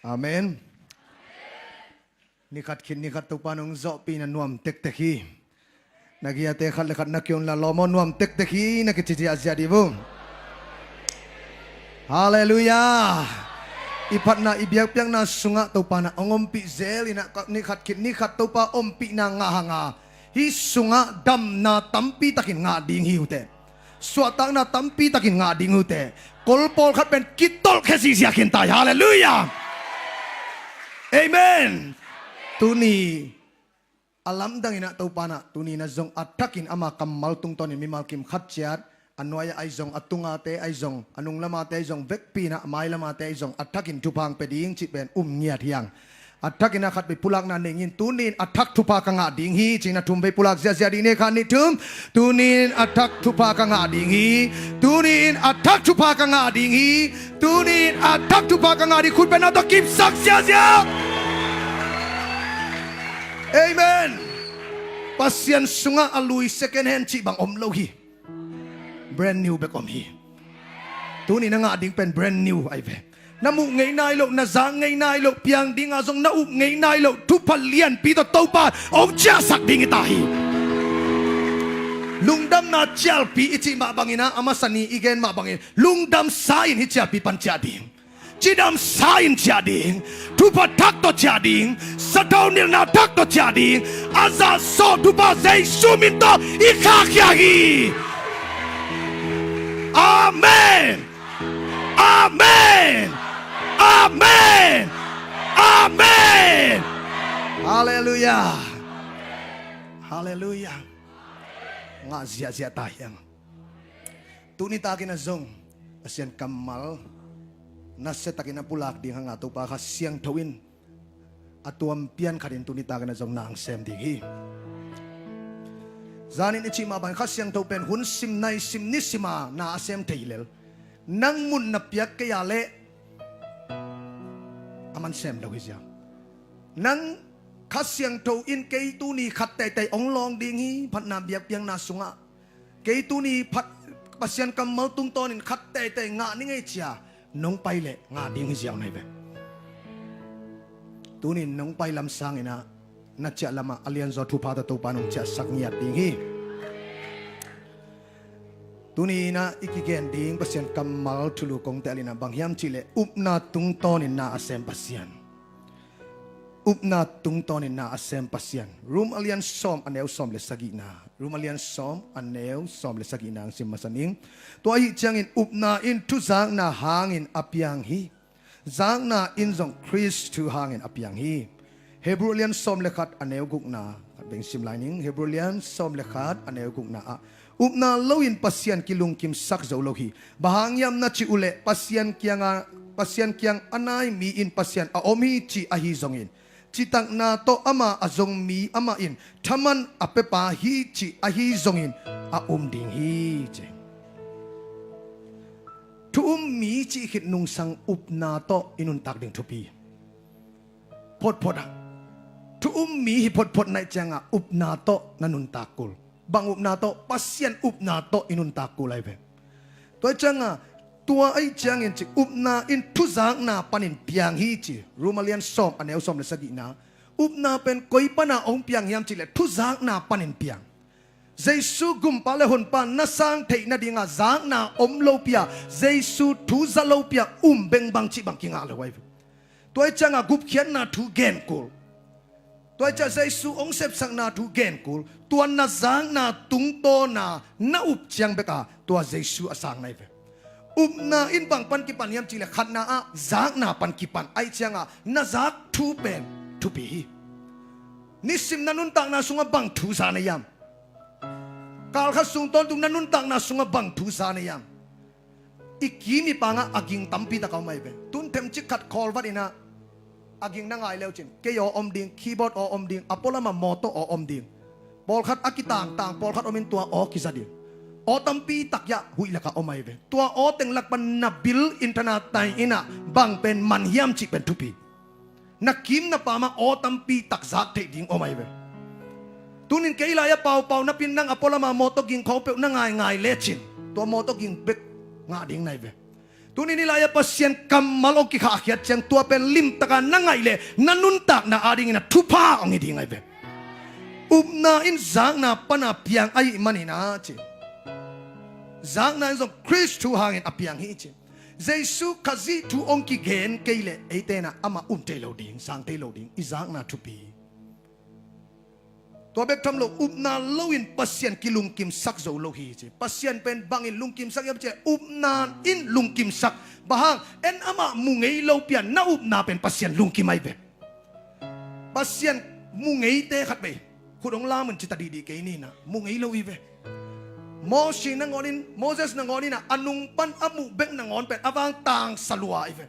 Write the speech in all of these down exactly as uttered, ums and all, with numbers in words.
Amen. Nikhat khit nikhat Topa nong zawhpih na nuam tektek hi. Na giate khat le khat na kion la lawm aw, nuam tektek hi na kici ziahziah dih vung. Halleluiah. I phatna i biakpiakna sungah Topa na hong ompih zel inah nikhat khit nikhat Topa ompihna ngah hanga hih sungah damna tampi takin ngah ding hi uh teh. Suahtakna tampi takin ngah ding uh teh. Kol pawlkhat pen kitolh khia zihziah khin ta hi. Halleluiah. Amen. Tuni a lamdang inah Topa nah tuni na zong a thakin ama kammal tungtawnin mimal kim khat ciat a nuai-ah ahi zong a tungate ahi zong a nunglamate ahi zong vekpi inah a mailamate ahi zong a thakin thupha hong pia ding cih pen um ngiat hiang. A thakin a khat vei pulakna nei ing. Tuni in a thak thupha ka ngah ding hi ci-in a thum vei pulak ziahziah dih ni. Khat nih thum. Tuni in a thak thupha ka ngah ding hi. Tuni in a thak thupha ka ngah ding hi. Tuni in a thak thupha ka ngah ding. Khut beng na tawh kipsak ziahziah. Amen. Pasian sungah a lui second hand cih bang om lo hi. Brand new bek om hi. Tuni na ngah ding pen brand new ahi ve. Na muh ngei nai loh, na zak ngei nai loh, piang dinga zong na up ngei nai loh thupha lianpi tawh Topa hong ciahsak ding hi ta hi. Lungdamna cialpi i cih mah bangin ah a masa ni i gen mah bangin lungdamsa in hih cialpi pan ciah ding. Cidamsa in ciah ding. Thupha thak tawh ciah ding. Sathau nilhna thak tawh ciah ding. A zahsawh thupha Jesu min tawh i khahkhia hi. Amen. Amen. Amen. Amen. Halleluiah. Halleluiah. Ngah ziahziah ta hiang. Tuni takin a zong Pasian kammal nasiatakin a pulak ding hanga Topa Kha Siangtho in a tuam pian khatin tuni takin a zong na hong sem ding hi. Zanin i cih mah bang Kha Siangtho pen hun sim nai sim nisima na a sem thei lel. Nang mun na piak kei a leh a man sem lo hi ziau. Nang Kha Siangtho in kei tuni khat teitei hong lawng ding hi phatna biakpiakna sungah. Kei tuni phat Pasian kammal tungtawnin khat teitei ngah ning ei cia nong pai leh ngah ding hi ziau nai ve. Tunin nong pai lam sangin ah na ciah lamah a lianzaw thupha tawh Topa nong ciahsak ngiat ding hi. Tuni inah i kigen ding Pasian kammal thulu kong telin ah bang hiam cihleh upna tungtawnin na a sem Pasian. Upna tungtawnin na a sem Pasian. Rom a lian sawm a neu sawm le sagihna. Rom a lian sawm a neu sawm le sagihna ang sim masa ning. Tua ahih ciangin upna in thuzakna hangin a piang hi. Zakna in zong Khrist thu hangin a piang hi. Hebrew a lian sawm le khat a neu gukna khat beng sim lai ning. Hebrew a lian sawm le khat a neu gukna ah upna loin Pasian kilungkimsak zo lo hi. Bang hang hiam na cih uhleh Pasian kianga Pasian kiang a nai mi in Pasian a om hi cih ahi zongin citakna tawh ama a zong mi amah in thaman a pepa hi cih ahi zongin a um ding hi ci. Thu um mi cih khit nungsang upna tawh i nuntak ding thupi. Photphot ah thu um mi hi photphot naih cianga upna tawh na nuntak kul. Bang upna tawh? Pasian upna tawh i nuntak kul ahi ve. Tua ahi cianga tua ahi ciangin ci upna in thuzakna panin piang hi ci. Rom a lian sawm a neu sawm le sagihna. Upna pen koi pana hong piang hiam cihleh thuzakna panin piang. Jesu gumpa le honpa na sang theih nadinga zakna om lopi-a Jesu thu za lopi-a um bengbang cih bang kingah lo ahi ve. Tua ahi cianga gupkhiatna thu gen kul. Tua ahi cianga Jesu hong sepsakna thu gen kul. Tua na zakna tungtawna na up ciang beka tua Jesu a sang nai ve. Upna in bang pan kipan hiam cihleh khatna ah zakna pan kipan ahi cianga na zak thu pen thupi hi. Nisim na nuntakna sungah bang thu za na hiam? Kalkhat sung tawntung na nuntakna sungah bang thu za na hiam? I kim i pangah a ging tampi tak a om ahi ve. Tun themcik khat khawl vat inah a ging na ngai leucin kei aw om ding, keyboard aw om ding, a pualama mawtaw aw om ding. Pawlkhat a kitangtang pawlkhat omin tua aw kiza ding. Aw tampi tak hiah huih lakah om ahi ve. Tua aw teng lak pan na bil in thana tai inah bang pen man hiam cih pen thupi. Na kim na pamah aw tampi tak zak theih ding om ahi ve. Tunin kei lai-ah paupau napin nang a pualama mawtaw ging khawng peuh na ngaingai lecin tua mawtaw ging bek ngah ding nai ve. Tuni ni lai-ah Pasian kammal hong kikhahkhiat ciang tua pen limtaka na ngaih leh na nuntakna adingin a thupha hong hi ding ahi ve. Upna in zakna pana piang ahih manin a ci. Zakna in zong Khrist thu hangin a piang hi ci. Jesu Khazih thu hong kigen kei leh eite in a amah um thei lo ding, sang thei lo ding. I zakna thupi hi. Tua bek tham lo, upna loin Pasian kilungkimsak zo lo hi ci. Pasian pen bangin lungkimsak hiam ci leh upna in lungkimsak. Bang hang, en amah mu ngei lo pi a na upna pen Pasian lungkim ahi ve. Pasian mu ngeite khat vei khut hong lam un ci ta dihdih kei ni in a, mu ngei lo hi ve. Moses nangawn in, Moses nangawn in a, a nung pan a muh bek nangawn pen a vang tangsa lua hi ve.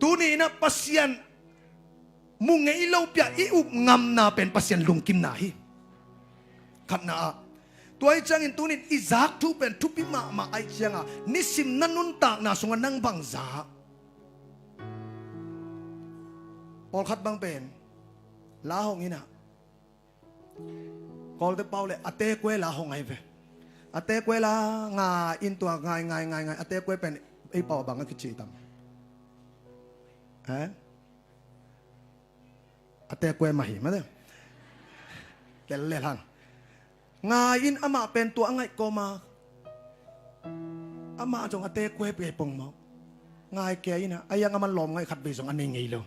Tuni in a Pasian mu ngei lo pi a i up ngamna pen Pasian lungkimna hi. Khatna ah, tua ahih ciangin tuni in i zak thu pen thupi mahmah ahih ciang a, nisim na nuntakna sungah nang bang za? Pawlkhat bang pen la hong in a, Kawlte pau leh a tekwe la hong ahi ve. A tekwe la ngai in tua ngai ngai ngai ngai, a tekwe pen ei pau a bang a kici tam? Eh? A tekwe mah hi mate. Tel lel hang. Ngai in amah pen tua a ngaih kawm a, amah zong a tekwe pen pongmawk. Ngai kei in a, a hiang a man lawm ngaih khat vei zong a nei ngei lo.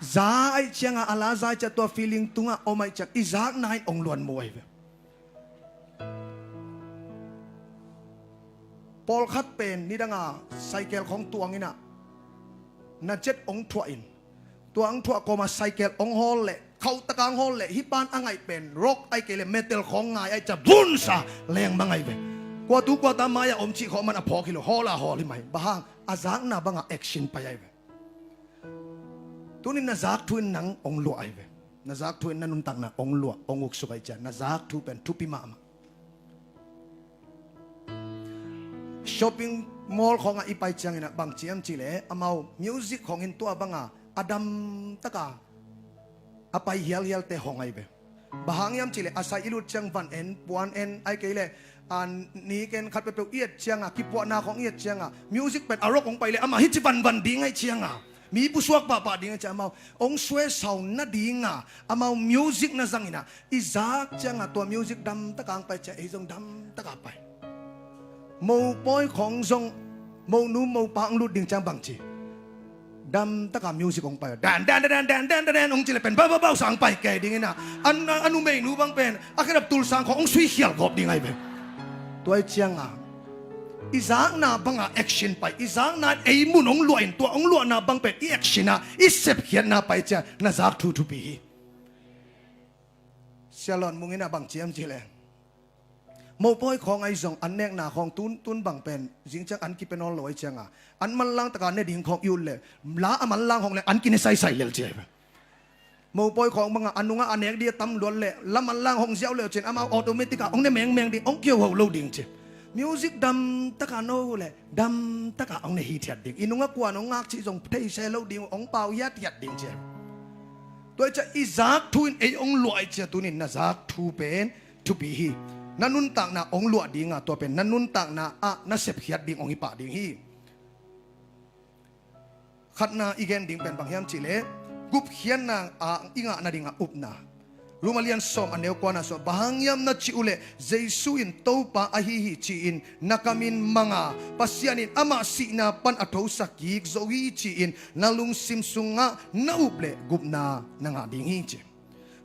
Za ahih ciang a, a la za ahih ciang a, tua feeling tungah om ahih ciang i zakna in hong luan mu ahi ve. Pawlkhat pen nidang a cycle khawng tuang in a, na zet hong thuah in, tua hong thuah kawm a cycle hong hawl leh, khauh taka hong hawl leh, hih pan a ngaih pen rock ahih kei leh metal khawng ngai ahih ciang a vun sa leng mang ahi ve. Kua tu kua ta mai-ah om cih khawng man a phawk hi lo, hawl a hawl hi mai. Bang hang, a zakna bang a action pai ahi ve. Tuni in na zak thu in nang hong luah ahi ve. Na zak thu in na nuntakna hong luah, hong uksuk ahih ciang a, na zak thu pen thupi mahmah. Shopping mall khawngah i pai ciangin a bang ci hiam cih leh, amau music khawng in tua bang a, a dam taka a pai hialhialte hong ahi ve. Bang hang hiam cih leh, a sai i lut ciang van en, puan en, ahih kei leh, a, nik en, khat peuhpeuh i et ciang a, kipuahna khawng i et ciang a, music pen a rock hong pai leh amah hih ci vanvan ding ahih ciang a, mi pusuak pahpah ding ahih ciang a, amau hong suesau nading a, amau music na zang in a, i zak ciang a tua music dam taka hong pai ciang a, ei zong dam taka pai. Mopawi khawng zong, monu mopa hong lut ding ciang bang ci, dam taka music hong pai. Dan dan dan dan dan dan dan hong ci leh pen bau bau bau sang pai kei ding in a, a, a numeinu bang pen a khedap tulsang khawng hong sui khial gawp ding ahi ve. Tua ahih ciang a, i zakna bang a action pai, i zakna in ei mun hong luah in, tua hong luahna bang pen i action a, i sepkhiatna pai ciang a, na zak thu thupi hi. Sia Lawm Mung in a bang ci hiam cih leh, mopawi khawng ahi zong an nekna khawng tun, tun bang pen zing ciang an kipia nawn lo ahih ciang a, an manlang taka ne ding khawng i ut leh, la a manlang hong leh an kine saisai lel ci ahi ve. Mopawi khawng bang a, a nungah a nek ding a tam luat leh, la manlang hong ziau leh cin amau automatic a hong ne mengmeng ding, hong kioho lo ding ci. Music dam taka no leh, dam taka hong ne hithiat ding. I nungah kuan hong ngak cih zong thei se lo ding, hong pau hiathiat ding ci. Tua ahih ciang i zak thu in ei hong luah ahih ciang tuni in na zak thu pen thupi hi. Na nuntakna hong luah ding a, tua pen na nuntakna ah na sepkhiat ding hong hi pah ding hi. Khatna i gen ding pen bang hiam cih leh, gupkhiatna ah i ngah nading a upna. Roma lian sawm a neu kuana sungah, bang hang hiam na cih uh leh, Jesu in Topa ahi hi ci-in na kam in mang a, Pasian in amah sihna pan a thosak kik zo hi ci-in na lungsim sungah na up leh gupna na ngah ding hi ci.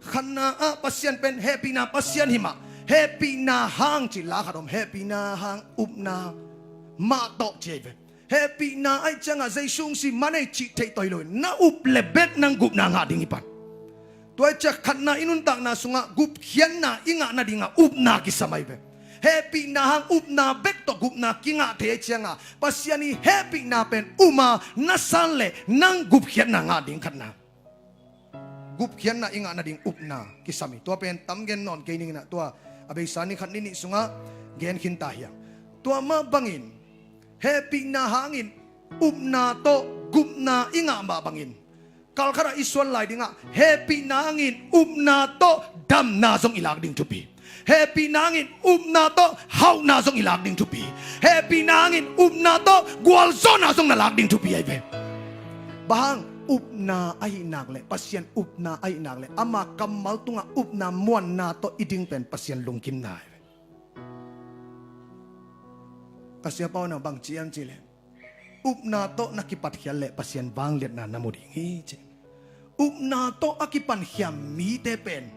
Khatna ah Pasian pen hehpihna Pasian hi mah. Hehpihna hang ci la khat om, hehpihna hang upna mah tawh ci ahi ve. Hehpihna ahih ciang a Jesu hong si man ei cih theih tawi lo in, na up leh bek nang gupna ngah ding hi pan. Tua ahih ciang khatna i nuntakna sungah gupkhiatna i ngah nading a upna kisam ahi ve. Hehpihna hang upna bek tawh gupna kingah thei ahih ciang a, Pasian i hehpihna pen um a na san leh nang gupkhiatna ngah ding khatna. Gupkhiatna i ngah nading upna kisam hi. Tua pen tam gen nawn kei ning in a, tua a beisa ni khat ni nih sungah gen khin ta hi hang. Tua mah bangin hehpihna hangin upna tawh gupna i ngah mah bangin, kalkhat a i suan lai dingah hehpihna hangin upna tawh damna zong i lak ding thupi. Hehpihna hangin upna tawh hauhna zong i lak ding thupi. Hehpihna hangin upna tawh gualzawhna zong na lak ding thupi ahi ve. Bang hang? Upna ahih nak leh, Pasian upna ahih nak leh, ama kammal tungah upna muanna tawh i ding pen Pasian lungkimna ahi ve. Ka sia Pauno bang ci hiam cih leh, upna tawh na kipatkhiat leh Pasian vangliatna na mu ding hi ci. Upna tawh a kipankhia mite pen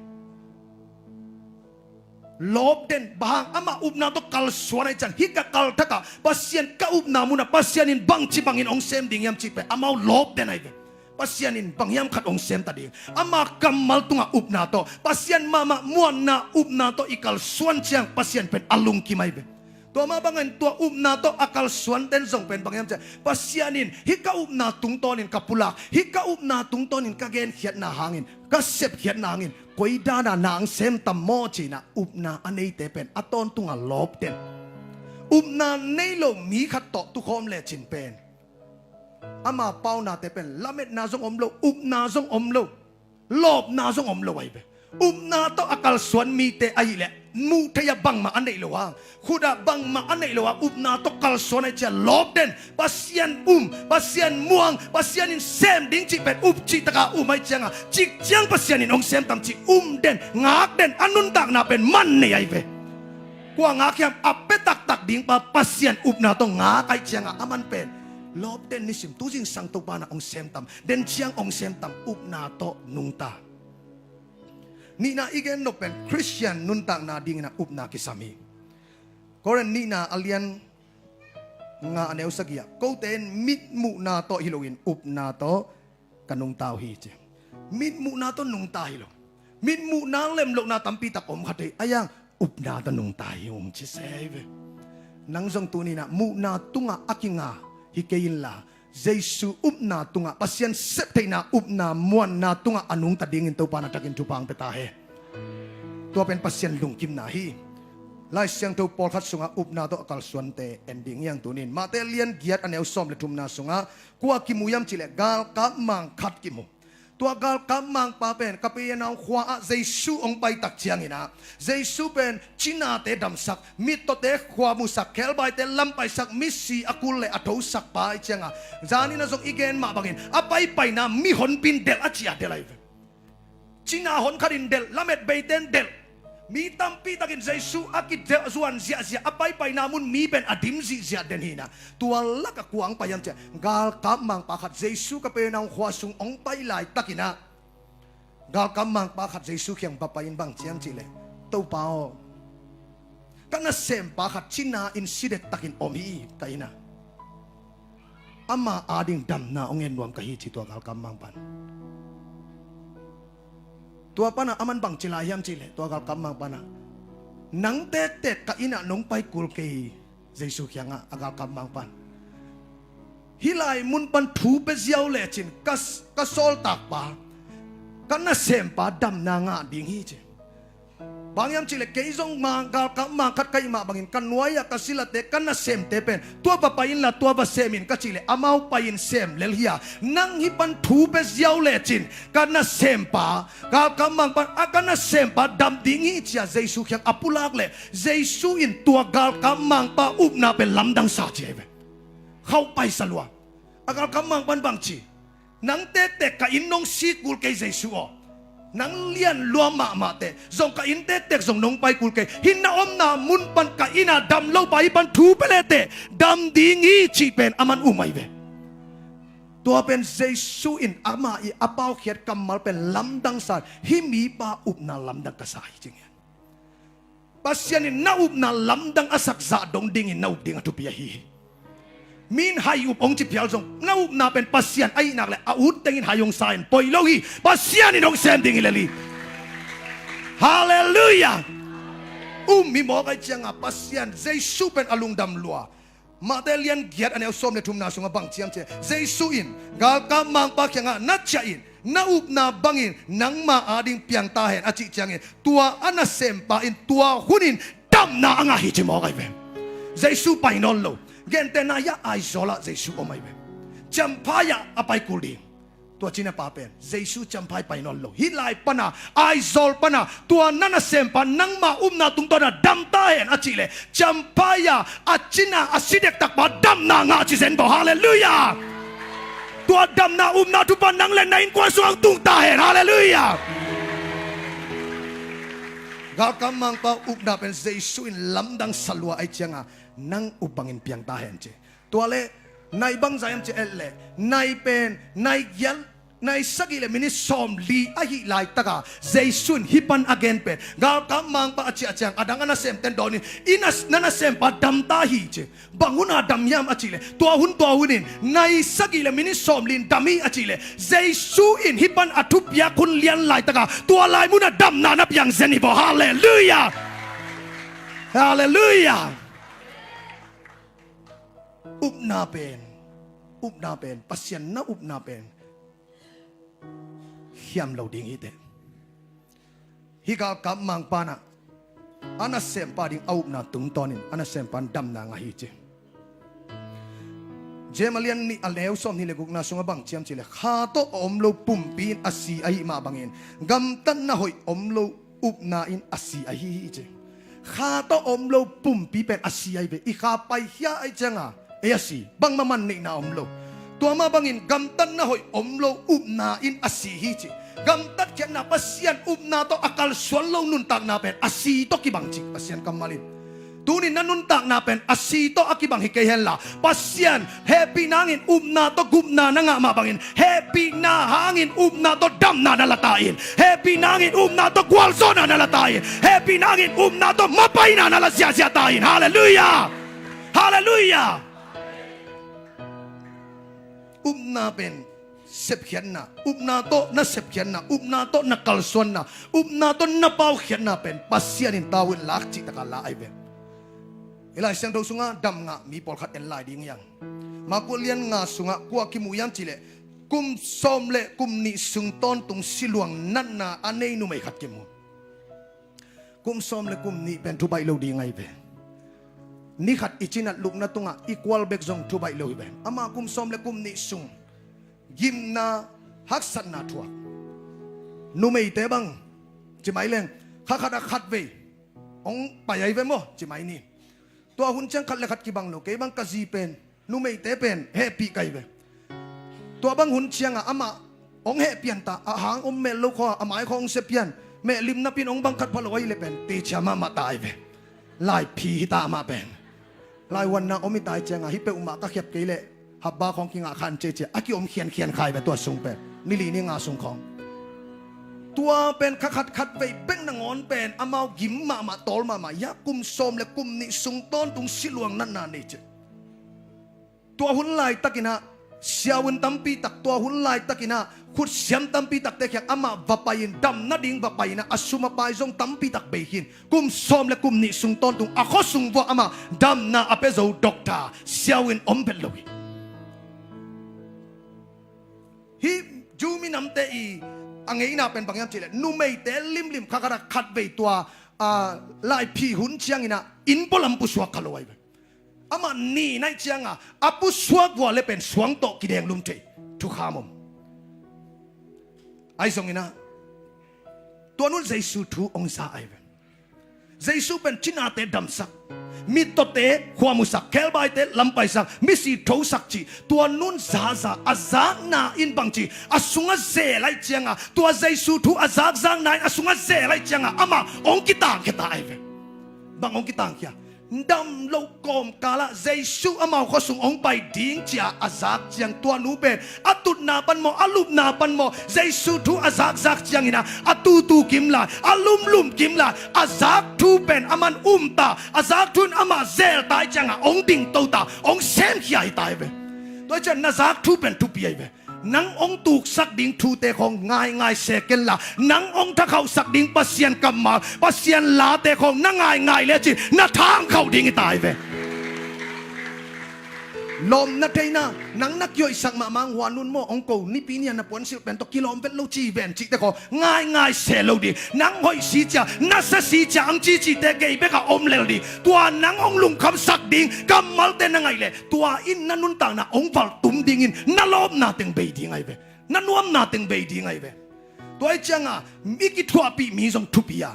lawp den. Bang hang? Amah upna tawh kalsuan ahih ciang, hih ka kalthak ah Pasian ka upna munah Pasian in bangci bangin hong sem ding hiam cih pen amau lawp den ahi ve. Pasian in bang hiam khat hong sem ta ding. Ama kammal tungah upna tawh, Pasian mahmah muanna upna tawh i kalsuan ciang Pasian pen a lungkim ahi ve. Tua mah bangin tua upna tawh a kalsuante'n zong pen bang hiam cih leh, Pasian in hih ka upna tungtawnin ka pulak, hih ka upna tungtawnin ka genkhiatna hangin, ka sepkhiatna hangin koi dan a na hong sem tam maw ci-in ah upna a neite pen a tawntungah lawp den. Upna nei lo mi khat tawh tukhawm lecin pen ama paunate pen lametna zong om lo, upna zong om lo, lawpna zong om lo ahi ve. Upna tawh a kalsuan mite ahih leh muh theih ah bangmah a neih loh hang, khut ah bangmah a neih loh hang upna tawh kalsuan ahih ciang lawp den. Pasian um, Pasian muang, Pasian in sem ding cih pen up cih tak a um ahih ciang a, cik ciang Pasian in hong sem tam cih um den, ngak den, a nuntakna pen man nei ahi ve. Kua ngak hiam? A pia taktak ding pa Pasian upna tawh ngak ahih ciang a, aman pen lawp den. Nisim tu zingsang Topa in ah hong sem tam, den ciang hong sem tam, upna tawh nungta. Nihna i gen nop pen Khristian nuntakna dingin ah upna kisam hi. Korin nihna a lian nga a neu sagih ah, kote in mitmuhna tawh hi loin upna tawh ka nungta uh hi ci. Mitmuhna tawh nungta hi lo. Mitmuhna lemlohna tampi tak om kha thei, ahi hang upna tawh nungta hi ung ci se hi ve. Nang zong tuni-in ah muhna tungah a kinga hi kei inla, Jesu upna tungah, Pasian septheihna upna muanna tungah a nungta dingin Topa in a thakin thupha hong pia ta hen. Tua pen Pasian lungkimna hi. Lai Siangtho pawlkhat sungah upna tawh a kalsuante en ding hi hang tuni-in. Matthai lian giat a neu sawm le thumna sungah kua kimu hiam cih leh galkap mang khat kimu. Tua galkap mangpa pen Kapernaum khua-ah Jesu hong pai tak ciangin ah, Jesu pen cinate damsak, mittawte khua musak, khebaite lam paisak, misi a kul le a thosak pa ahih ciang a, zanin ah zong i gen mah bangin a paipaina mihonpi in delh a ci a delh ahi ve. Cina hon khat in delh, lametbeite in delh. Mi tampi takin Jesu a kidelh zuan ziahziah, a paipaina mun mi pen a dim zihziah den hi-in ah, tua lak ah kua hong pai hiam cih leh, galkap mangpa khat Jesu Kapernaum khua sung hong pai laitakin ah, galkap mangpa khat Jesu kiang va pai-in bang ci hiam cih leh, Topa aw, ka nasempa khat cina-in si dektakin om hi ka inn ah. Ama ading damna hong en nuam ka hi ci tua galkap mangpa in. Tua pan ah aman bang ci lai hiam cih leh, tua galkap mangpa in ah, nang tektek ka inn ah nong pai kul kei hi, Jesu kiangah a galkap mangpa in. Hih lai mun pan thu pia ziau lecin ka, ka sawltakpa, ka nasempa damna ngah ding hi ci. Bang hiam cih leh kei zong mah galkap mang khat ka hih mah bangin ka nuai-ah ka silate, ka nasemte pen tua va pai inla, tua va sem in ka cih leh amau pai-in sem lel hi a, nang hih pan thu pia ziau lecin ka nasempa, galkap mangpa in a ka nasempa dam ding hi ci-a Jesu kiang a pulak leh, Jesu in tua galkap mangpa upna pen lamdang sa ci ahi ve. Khauh paisa lua. A galkap mangpa in bang ci? Nang tektek ka inn nong si kul kei Jesu aw. Nang lian lua mahmah teh, zong ka inn tektek zong nong pai kul kei. Hih na omna mun pan ka inn ah dam lopa hih pan thu pia le teh, dam ding hi cih pen aman um ahi ve. Tua pen Jesu in amah i a paukhiat kammal pen lamdang sa, hih mipa upna lamdang ka sa hi ci ngiat. Pasian in na upna lamdang a sak zah dong dingin na up ding a thupi ahi hi. Mi in hai up hong ci phial zong, na upna pen Pasian ahih nak leh a ut tengin hai hong sa in poi lo hi. Pasian in hong sem ding hi lel hi. Halleluiah. Um hi mawk ahih ciangah Pasian, Jesu pen a lungdam lua. Matthai lian giat a neu sawm le thumna sungah bang ci hiam cih leh, Jesu in galkap mangpa kiangah na ciah in, na upna bangin nangma ading piang ta hen a cih ciangin, tua a nasempa in tua hunin damna a ngah hi ci mawk ahi ve. Jesu pai nawn lo. Gentehna-ah Aizawl ah Jesu om ahi ve. Champhai ah a pai kul ding. Tua cinapa pen Jesu ciampai pai nawn lo. Hih lai pana, Aizawl pana, tua na nasempa nangma upna tungtawna dam ta hen a cih leh, ciampai a, a cina a si dektakpa damna ngah ci zen baw. Halleluiah. Tua damna upna thupha nang le na innkuan sungah tung ta hen. Halleluiah. Galkap mangpa upna pen Jesu in lamdang sa lua ahih cianga nang up bangin piang ta hen ci. Tua leh nai bangzah hiam ci et leh, nai pen nai giat, nai sagih le minit sawmli ahih laitaka Jesu in hih pan a gen pen, galkap mangpa a ciah ciang adang a nasemten dawnin, i na, na nasempa dam ta hi ci. Bang huna dam hiam a cih leh, tua hun tua hunin nai sagih le minit sawmli in dam hi a cih leh, Jesu in hih pan a thupiak hun lian laitaka tua lai munah damna na piang zen hi baw. Halleluiah. Halleluiah. Upna pen, upna pen, Pasian na upna pen hiam lo ding hi teh. Hih galkap mangpa na, a nasempa ding a upna tungtawnin a nasempa in damna ngah hi ci. James a lian nih a neu sawmnih le gukna sungah bang ci hiam cih leh, kha tawh a om lo pumpi in a si ahih mah bangin, gamtatna hoih om lo upna in a si ahi hi ci. Kha tawh a om lo pumpi pen a si ahi ve. I kha paikhia ahih cianga ei a si, bangmah man neihna om lo. Tua mah bangin gamtatna hoih om lo upna in a si hi ci. Gamtat khiatna, Pasian upna tawh a kalsuan lo nuntakna pen a si tawh kibang ci Pasian kammal in. Tunin na nuntakna pen a si tawh a kibang hi kei henla, Pasian hehpihna hangin upna tawh gupna na ngah mah bangin, hehpihna hangin upna tawh damna na la ta in, hehpihna hangin upna tawh gualzawhna na la ta in, hehpihna hangin upna tawh mapaina na la ziahziah ta in. Halleluiah. Halleluiah. Upna pen sepkhiatna, upna tawh na sepkhiatna, upna tawh na kalsuanna, upna tawh na paukhiatna pen Pasian in tau in lak cih taka la ahi ve. I Lai Siangtho sungah dam ngah mi pawlkhat en lai ding hiang. Marku lian nga sungah kua kimu hiam cih leh, kum sawm le kum nih sung tawntung siluang natna a nei numei khat kimu. Kum sawm le kum nih pen thubaih lo ding ahi ve. Ni khat i cinat lukna tungah i kual bek zong thubaih lo hi ve. Amah kum sawm le kum nih sung gimna, haksatna thuak. Numeite bang ci mai leng, kha khat a khat vei hong pai ahi ve maw ci mai ni. Tua hun ciang khat le khat kibang lo. Kei bang ka zi pen, numeite pen hehpih ka hi ve. Tua bang hun ciangah amah hong heh pian ta, a hang om mel lo khawng a, a mai khawng hong sia pian, mehlim napin hong bang khat pha lo ahi leh pen teci mahmah ta ahi ve. Laiphi hi ta amah pen. Laivuanna om hi ta ahi ciangah, hih peuhmah ka khiap kei leh habba khawng kingah khan cece a kiom khiankhian kha hi ve tua sung pen. Ni li ni nga sung khawng. Tua pen kha khat khat vei bek nangawn pen amau gim mahmah, tawl mahmah, ya kum sawm le kum nih sung tawntung siluang natna nei ci. Tua hun laitakinah siavuan tampi tak, tua hun laitakinah khutsiam tampi takte kiang amah va pai-in, dam nading va pai-inah a sum a pai zong tampi tak bei khin. Kum sawm le kum nih sung tawntung a khuasung vuah amah damna a pia zo doctor, siavuan om vet lo hi. Hih Jew minamte i a ngeina pen bang hiam cih leh, numeite limlim kha khat a khat vei tua, a, laiphi hun cianginah inn pualam pusuak kha lo ahi ve. Amah nih naih cianga a pusuak vua le pen suang tawh kidenglum thei thukham om. Ahi zonginah tua nun Jesu thu hong za ahi ve. Jesu pen cinate damsak, mittawte khuamusak, khebaite lampaisak, misi thosak cih tua nun zaza a zakna in bangci a sungah zel ahi cianga, tua Jesu thu a zakzakna in a sungah zel ahi cianga amah hong kitangkhia ta ahi ve. Bang hong kitangkhia? Dam loh kawmkalah Jesu amau khuasung hong pai ding cia a zak ciang tua nu pen a tutna pan maw, a lupna pan maw, Jesu thu a zakzak cianginah a tutu kim lai, a lumlum kim lai, a zak thu pen a man umta, a zak thu in amah zelta ahi ciangah hong dingtota, hong semkhia hi ta hi ve. Tua hi ciang na zak thu pen thupi ahi ve. Nang hong tuksak ding thute khawng ngaingai se kenla, nang hong thakhauhsak ding Pasian kammal, Pasian late khawng na ngaingai lecin na thangkhauh ding hi ta hi ve. Lawmna theihna, nang na kihoihsak mahmah ang, hua nun maw, hong ko, nipi ni-a na puansilh pen tawh kilawm vet lo ci ven cihte khaw ngaingai se lo ding. Nang hoih si cia, na sa si cia ang ci cihte gei bek a om lel ding. Tua nang hong lungkhamsak ding kammalte na ngaih leh, tua in na nuntakna hong valtum dingin na lawpna teng bei ding ahi ve. Na nuamna teng bei ding ahi ve. Tua ahih cianga i kithuahpih mi zong thupi a,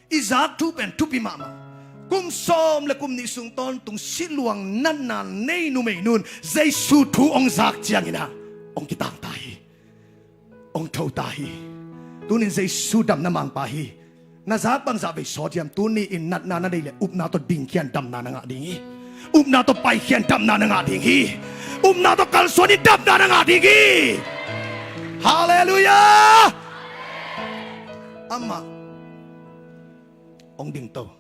i zak thu pen thupi mahmah. Kum sawm le kum nih sung tawntung siluang natna nei numei nun Jesu thu hong zak ciangin ah hong kitang ta hi. Hong tho ta hi. Tunin Jesu damna mangpa hi. Na zak bangzah vei sawt hiam? Tuni in natna na nei le upna tawh dingkhian damna na ngah ding hi. Upna tawh paikhian damna na ngah ding hi. Upna tawh kalsuan in damna na ngah ding hi. Halleluiah. Amah hong dingto.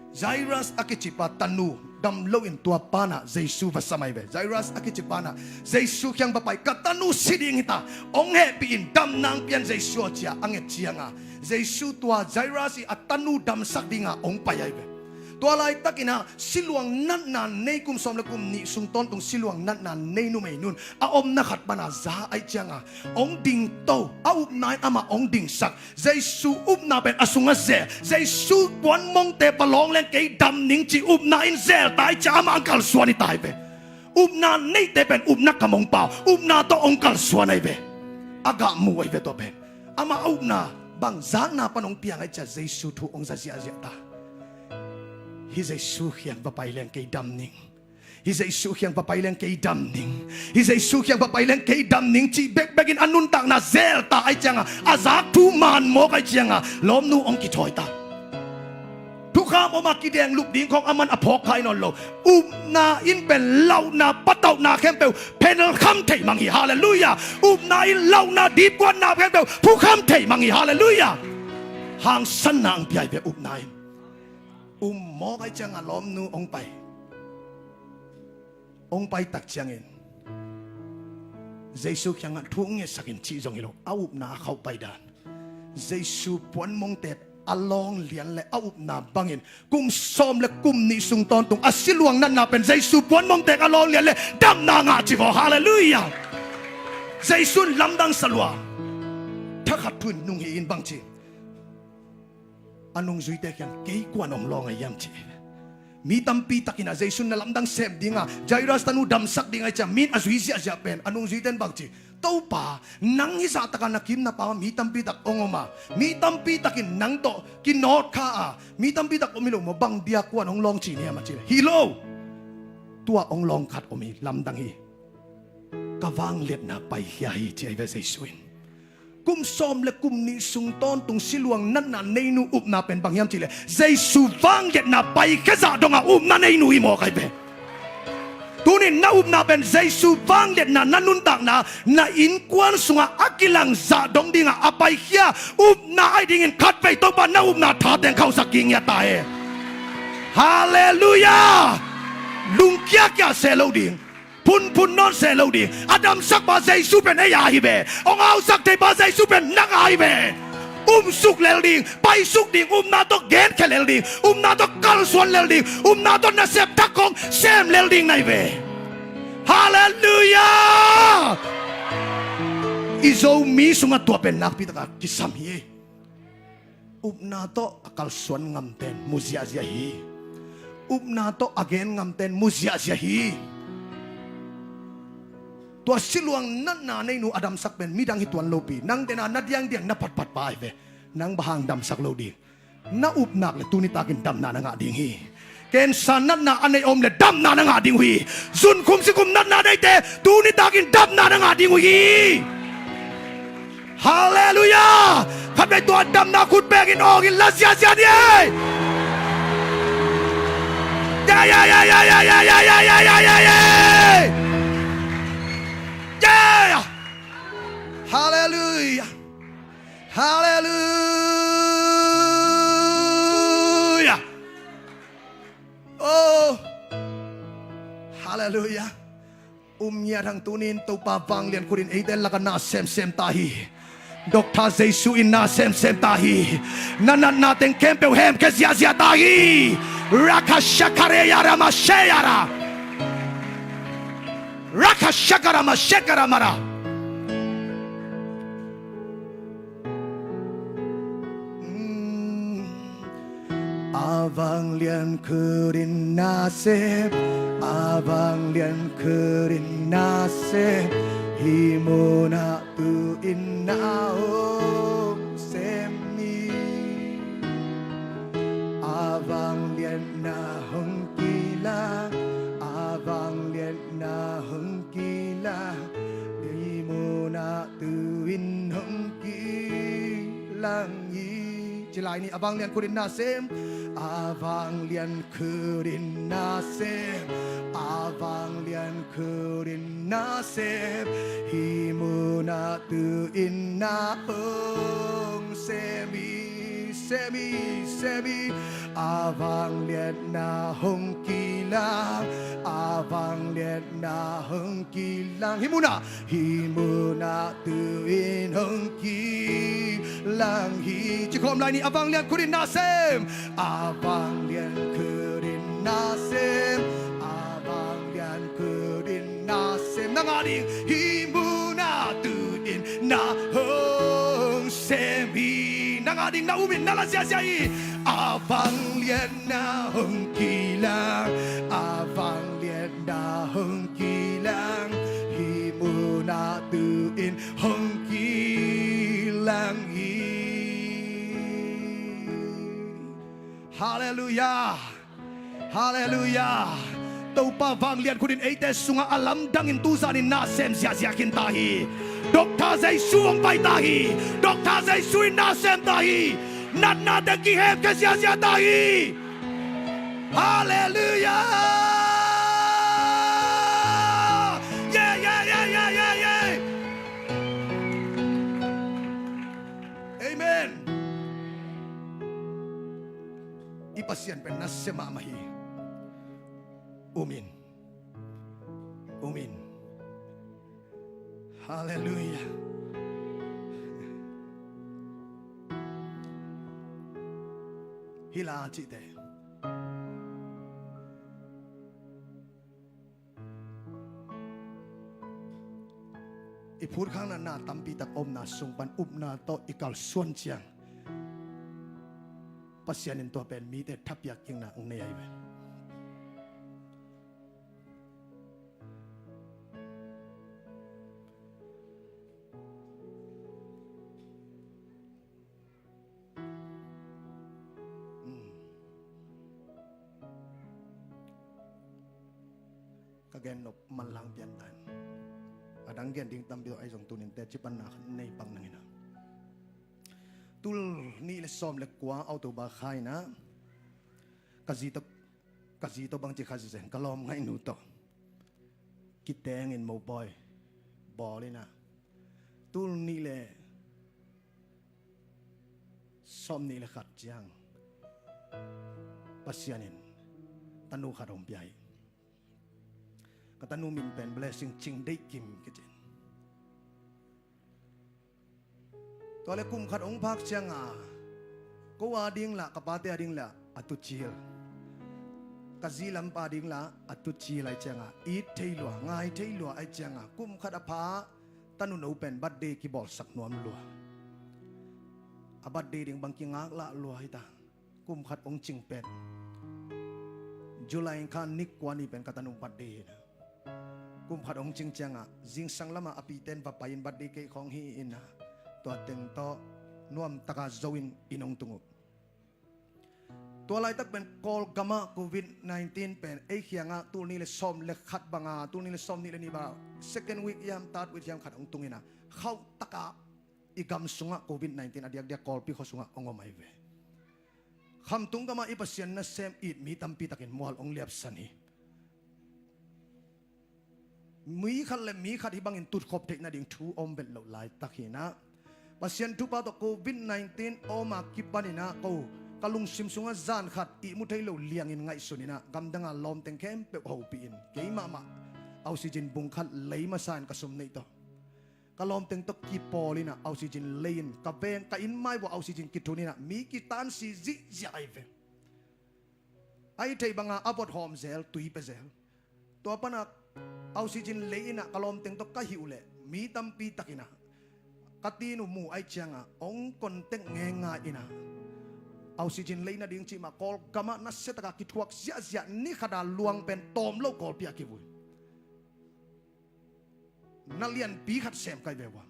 Jairus a kicipa tanu dam loin tua panah Jesu va sam ahi ve. Jairus a kici panah Jesu kiang va pai, ka tanu si ding hita, hong hehpih in, damna hong pia in Jesu aw ci-a a nget cianga, Jesu tua Jairus i a tanu damsak dinga hong pai ahi ve. Tua laitakinah siluang natna nei, kum sawm le kum nih sung tawntung siluang natna nei numei nun a omna khat pana za ahih cianga hong dingto, a upna in amah hong dingsak. Jesu upna pen a sungah zel. Jesu puanmongte va lawng leng kei dam ning ci upna in zel ta ahih ciang amah hong kalsuan hi ta hi ve. Upna neite pen upna kam hong pau, upna tawh hong kalsuan ahi ve. A gah mu ahi ve tua pen. Amah a upna bang zakna pan hong piang ahih ciang Jesu thu hong za ziahziah ta. Hih Jesu kiang va pai leng kei dam ning. Hih Jesu kiang va pai leng kei dam ning. Hih Jesu kiang va pai leng kei dam ning cih bekbekin a nuntakna zel ta ahih cianga, a zak thu man mawk ahih cianga lawmnu hong kithawi ta. Thukham om a kideng lup ding khawng aman a phawk khai nawn lo. Upna in pen lauhna, patauhna khempeuh phenelkham thei mang hi. Halleluiah. Upna in lauhna, dipkuatna khempeuh phukham thei mang hi. Halleluiah. Hangsanna ang pia hi ve upna in. Um mawk ahih cianga lawmnu hong pai. Hong pai tak ciangin Jesu kiangah thu hong ngetsak in cih zong hi lo, a upna a khauh pai dan. Jesu puanmongtek a lawng lian le a upna bangin kum sawm le kum nih sung tawntung a siluang natna pen Jesu puanmongtek a lawng lian le damna ngah ci vaw. Halleluiah. Jesu in lamdang sa lua. Thakhat thu in nung hi in bang ci, a nungzuite kiang, kei kuan hong lawng ahi hiam ci. Mi tampi takin a Jesu in na lamdang sem dinga Jairus tanu damsak ding ahih ciang mi in a zui ziahziah pen a nungzuite in bang ci, Topa, nang hih zahtaka na kim na pau a mi tampi tak hong om a, mi tampi takin nang tawh kinawt kha a, mi tampi tak om hi lo maw, bang dia kuan hong lawng ci ni hiam a ci le, hi lo. Tua hong lawng khat om hi, lamdang hi. Ka vangliatna paikhia hi ci ahi ve Jesu in. Kum sawm le kum nih sung tawntung siluang natna neinu upna pen bang hiam cihleh Jesu vangliatna paikhia zah donga upna neinu hi mawk ahi ve. Tunin na upna pen Jesu vangliatna na nuntakna, na innkuan sungah a kilang zah dong dinga a paikhia upna ahi dingin khatvei Topa na upna thateng khauhsak kingngei ta e. Halleluiah. Lungkiakia se lo ding. Phunphun nawn se lo ding. A damsakpa Jesu pen ei a hi ve. Hong ausak theipa Jesu pen nang a hi ve. Umsuk lel ding, paisuk ding, upna tawh genkhia lel ding, upna tawh kalsuan lel ding, upna tawh nasep thak khawng sem lel ding na hi ve. Halleluiah. I Zomi sungah tua pen nakpi taka kisam hi. Upna tawh a kalsuan ngamten mu ziahziah hi. Upna tawh a gen ngamten mu ziahziah hi. Tua siluang natna neinu a damsak pen midang hi tuan lopi, nang dena na diangdiang na phatphat pa ahi ve. Nang bang hang damsak lo ding? Na upna le tuni takin damna na ngah ding hi. Cancer natna a nei om le damna na ngah ding uh hi. Zunkhum sikhum natna neite tuni takin damna na ngah ding uh hi. Halleluiah. Khatvei tua damna khut bekin awngin la ziahziah ni ei. Ya, ya, ya, ya. Ya, ya. Halleluiah. Halleluiah. Oh. Halleluiah. Um ngiat hang, tunin Topa vanglian khutin eite laka na semsem ta hi. Doctor Jesu in na semsem ta hi. Na natna teng khempeuh hemkhia ziahziah ta hi. Rakashakareya ramasheya ra. Shakaramara, shakaramara. A vanglian Khrih in na sem, a vanglian Khrih in na sem, hih munah tu-in na hong sem hi. A vanglian na hong kilang, a vanglian na hong kilang, hih munah tu-in hong kilang hi. Ci lai ni. A vanglian Khrih in na sem, a vanglian Khrih in na sem, a vanglian Khrih in na sem, hih munah tu-in na hong sem hi, sem hi, sem hi. A vanglian na hong kilang, a vanglian na hong kilang, hih munah, hih munah tu-in hong kilang hi. Ci khawm lai ni. A vanglian Khrih in na sem, a vanglian Khrih in na sem, a vanglian Khrih in na sem. Nang a ding, hih munah tu-in na hong sem hi. Nang a ding na um in na la ziahziah hi. A vanglian na hong kilang, a vanglian na hong kilang, hih munah tu-in hong kilang hi. Halleluiah. Halleluiah. Topa vanglian Khrih in eite sungah a lamdangin tu zanin na sem ziahziah khin ta hi. Doctor Jesu hong pai ta hi. Doctor Jesu in na sem ta hi. Natna teng kihemkhia ziahziah ta hi. Halleluiah. Yeah, yeah, yeah, yeah, yeah, yeah. Amen. I Pasian pen na sem mahmah hi. Um in. Um in. Halleluiah. Hi la cihte. I phutkhakna na tampi tak omna sung pan upna tawh i kalsuan ciang Pasian in tua pen mite thapiak kikna hong nei ahi ve. Ka gen nop manlang piantan. A dang gen ding tampi ahi zong tunin teci panna nei pak nangin a. Tul nih le sawm le kua October kha in a ka zi tawh, ka zi tawh bangci kha zi zen ka lawm ngaihnu tawh kitengin mopawi bawl in a tul nih le sawm nih le khat ciang Pasian in tanu khat hong pia hi. Ka tanu min pen Blessing Cing Deih Kim kici. Tua le kum khat hong phak cianga ko a ding lah ka pate a ding lah a tucil, ka zi lampa ding lah a tucil ahi cianga it thei lua, ngai thei lua ahi cianga kum khat a pha tanu no pen birthday kibawlsak nuam lua. A birthday ding bang kingak lah lua hi ta. Kum khat hong cing pen July kha ni kua ni pen ka tanu birthday hi na. Kum khat hong cing ciangah zingsang lamah a piten va pai in birthday cake khawng hi in na. Tua teng tawh nuamtaka zo in inn hong tung uh. Tua laitak pen Kawlgamah covid nineteen pen ei khiangah tul nih le sawm le khat banga, tul nih le sawm nih le nih banga second week hiam third week hiam khat hong tung in na. Khauhtaka i gam sungah covid nineteen a diakdiak Kawlpi khua sungah hong om ahi ve. Khamtung gamah i Pasian nasem it mi tampi takin mual hong liapsan hi. Mi khat le mi khat hih bangin tutkhop theih nading thu om vet loh laitak hi na. Pasian thupha tawh covid nineteen om a kipan in na ko ka lungsim sungah zan khat ihmu thei lo liangin ngaihsun in na gamdanga lawmteng khempeuh hopih in kei mahmah oxygen bung khat lei masa in ka sum neih tawh ka lawmteng tawh kipawl in na oxygen lei in ka veng ka inn mai vua oxygen kithun in na mi kitansi zihziah ahi ve. Ahi theih banga a vot hawm zel, tui pe zel. Tua pana Oxygen lei in ah ka lawmteng tawh ka hih uh leh mi tampi tak in ah ka tinu mu ahih ciangah hong contact ngeingai in ah oxygen lei nading cih mah Kawlgam ah nasia takah kithuak ziahziah, ni khat a luang pen tawm lo Kawlpi ah kivui. Na lianpi khat sem kai ve ua.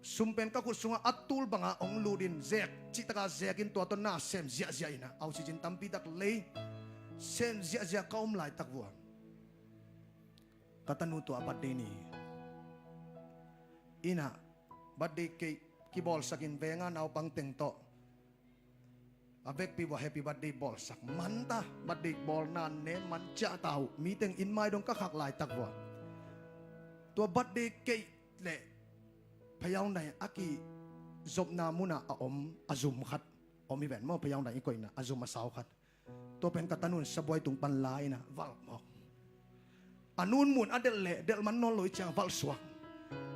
Sum pen ka khut sungah a tul bangah hong lut in zek cih takah zek in tua tawh na sem ziahziah in ah oxygen tampi tak lei sem ziahziah ka om laitak vua. Ka tanu tua birthday ni in ah birthday cake kibawlsak in venga naupang teng tawh a vekpi vua happy birthday bawlsak man ta, birthday bawlna ne man ciah ta uh, mi teng inn mai dong ka khak laitak vua. Tua birthday cake le phayau nai a kizopna munah a om a zum khat om hi ven maw, phayau nai i koihna a zum a sau khat. Tua pen ka tanun sabuai tung pan la in ah valh mawk. A nun mun a delh leh delh man nawn lo i ciang valh suak.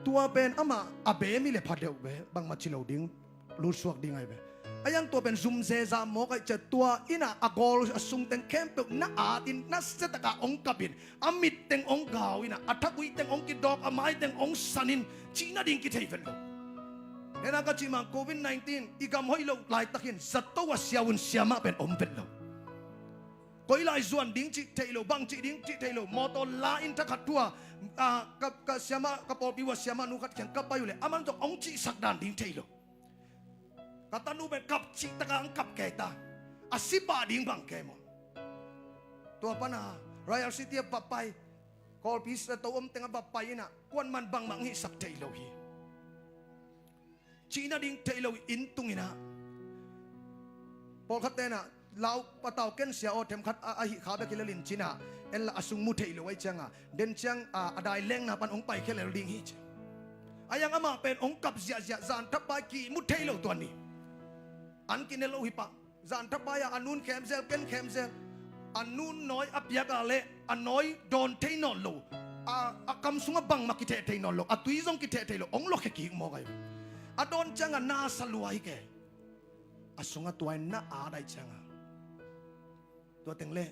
Tua pen amah a bem hi le pha deuh ve, bangmah ci lo ding, lut suak ding ahi ve. A iang tua pen zum zeza mawk ahih ciang tua in ah a gawl a sung teng khempeuh na at in nasia takah hong kap in a mit teng hong gau in ah a thagui teng hong kidawk, a mai teng hong san in cih nading kithei vet lo. Nena ka cih mah covid nineteen i gam hoih lo laitakin zato a siavuan siamah pen om vet lo. Koi lai zuan ding cih thei lo, bang cih ding cih thei lo, mawtaw la in thakhat thu a, a, ka, ka siamah, ka pawlpi uh a siamah nu khat kiang ka pai uh leh aman zong hong cihsak dan ding thei lo. Ka tanu pen kap cih takah hong kap kei ta, a si pah ding bang kei maw. Tua pana Royal City a va pai, Kawlpi zato om teng a va pai in ah kuaman bangmah hong hihsak thei lo hi. Cih nading thei lo inn tung in ah pawlkhat ten ah lau patau ken sia aw, themkhat a, a hih kha bek hi lel in ci in ah en la a sung mu thei lo ahih ciangah den ciang a, a dai lengna pan hong pai khia lel ding hi ci. A iang amah pen hong kap ziahziah, zan thapai kimu thei lo tua ni. An kine lo hi pah. Zan thapai ah a nun khemzel, ken khemzel. A nun nawi a piak ah leh a nawi dawn thei nawn lo, a, a kam sungah bangmah kitheh thei nawn lo, a tui zong kitheh thei lo, hong luakhia kik mawk ahi. A dawn ciangah na sa lua hi kei. A sungah tua in na at ahih ciangah tua teng leh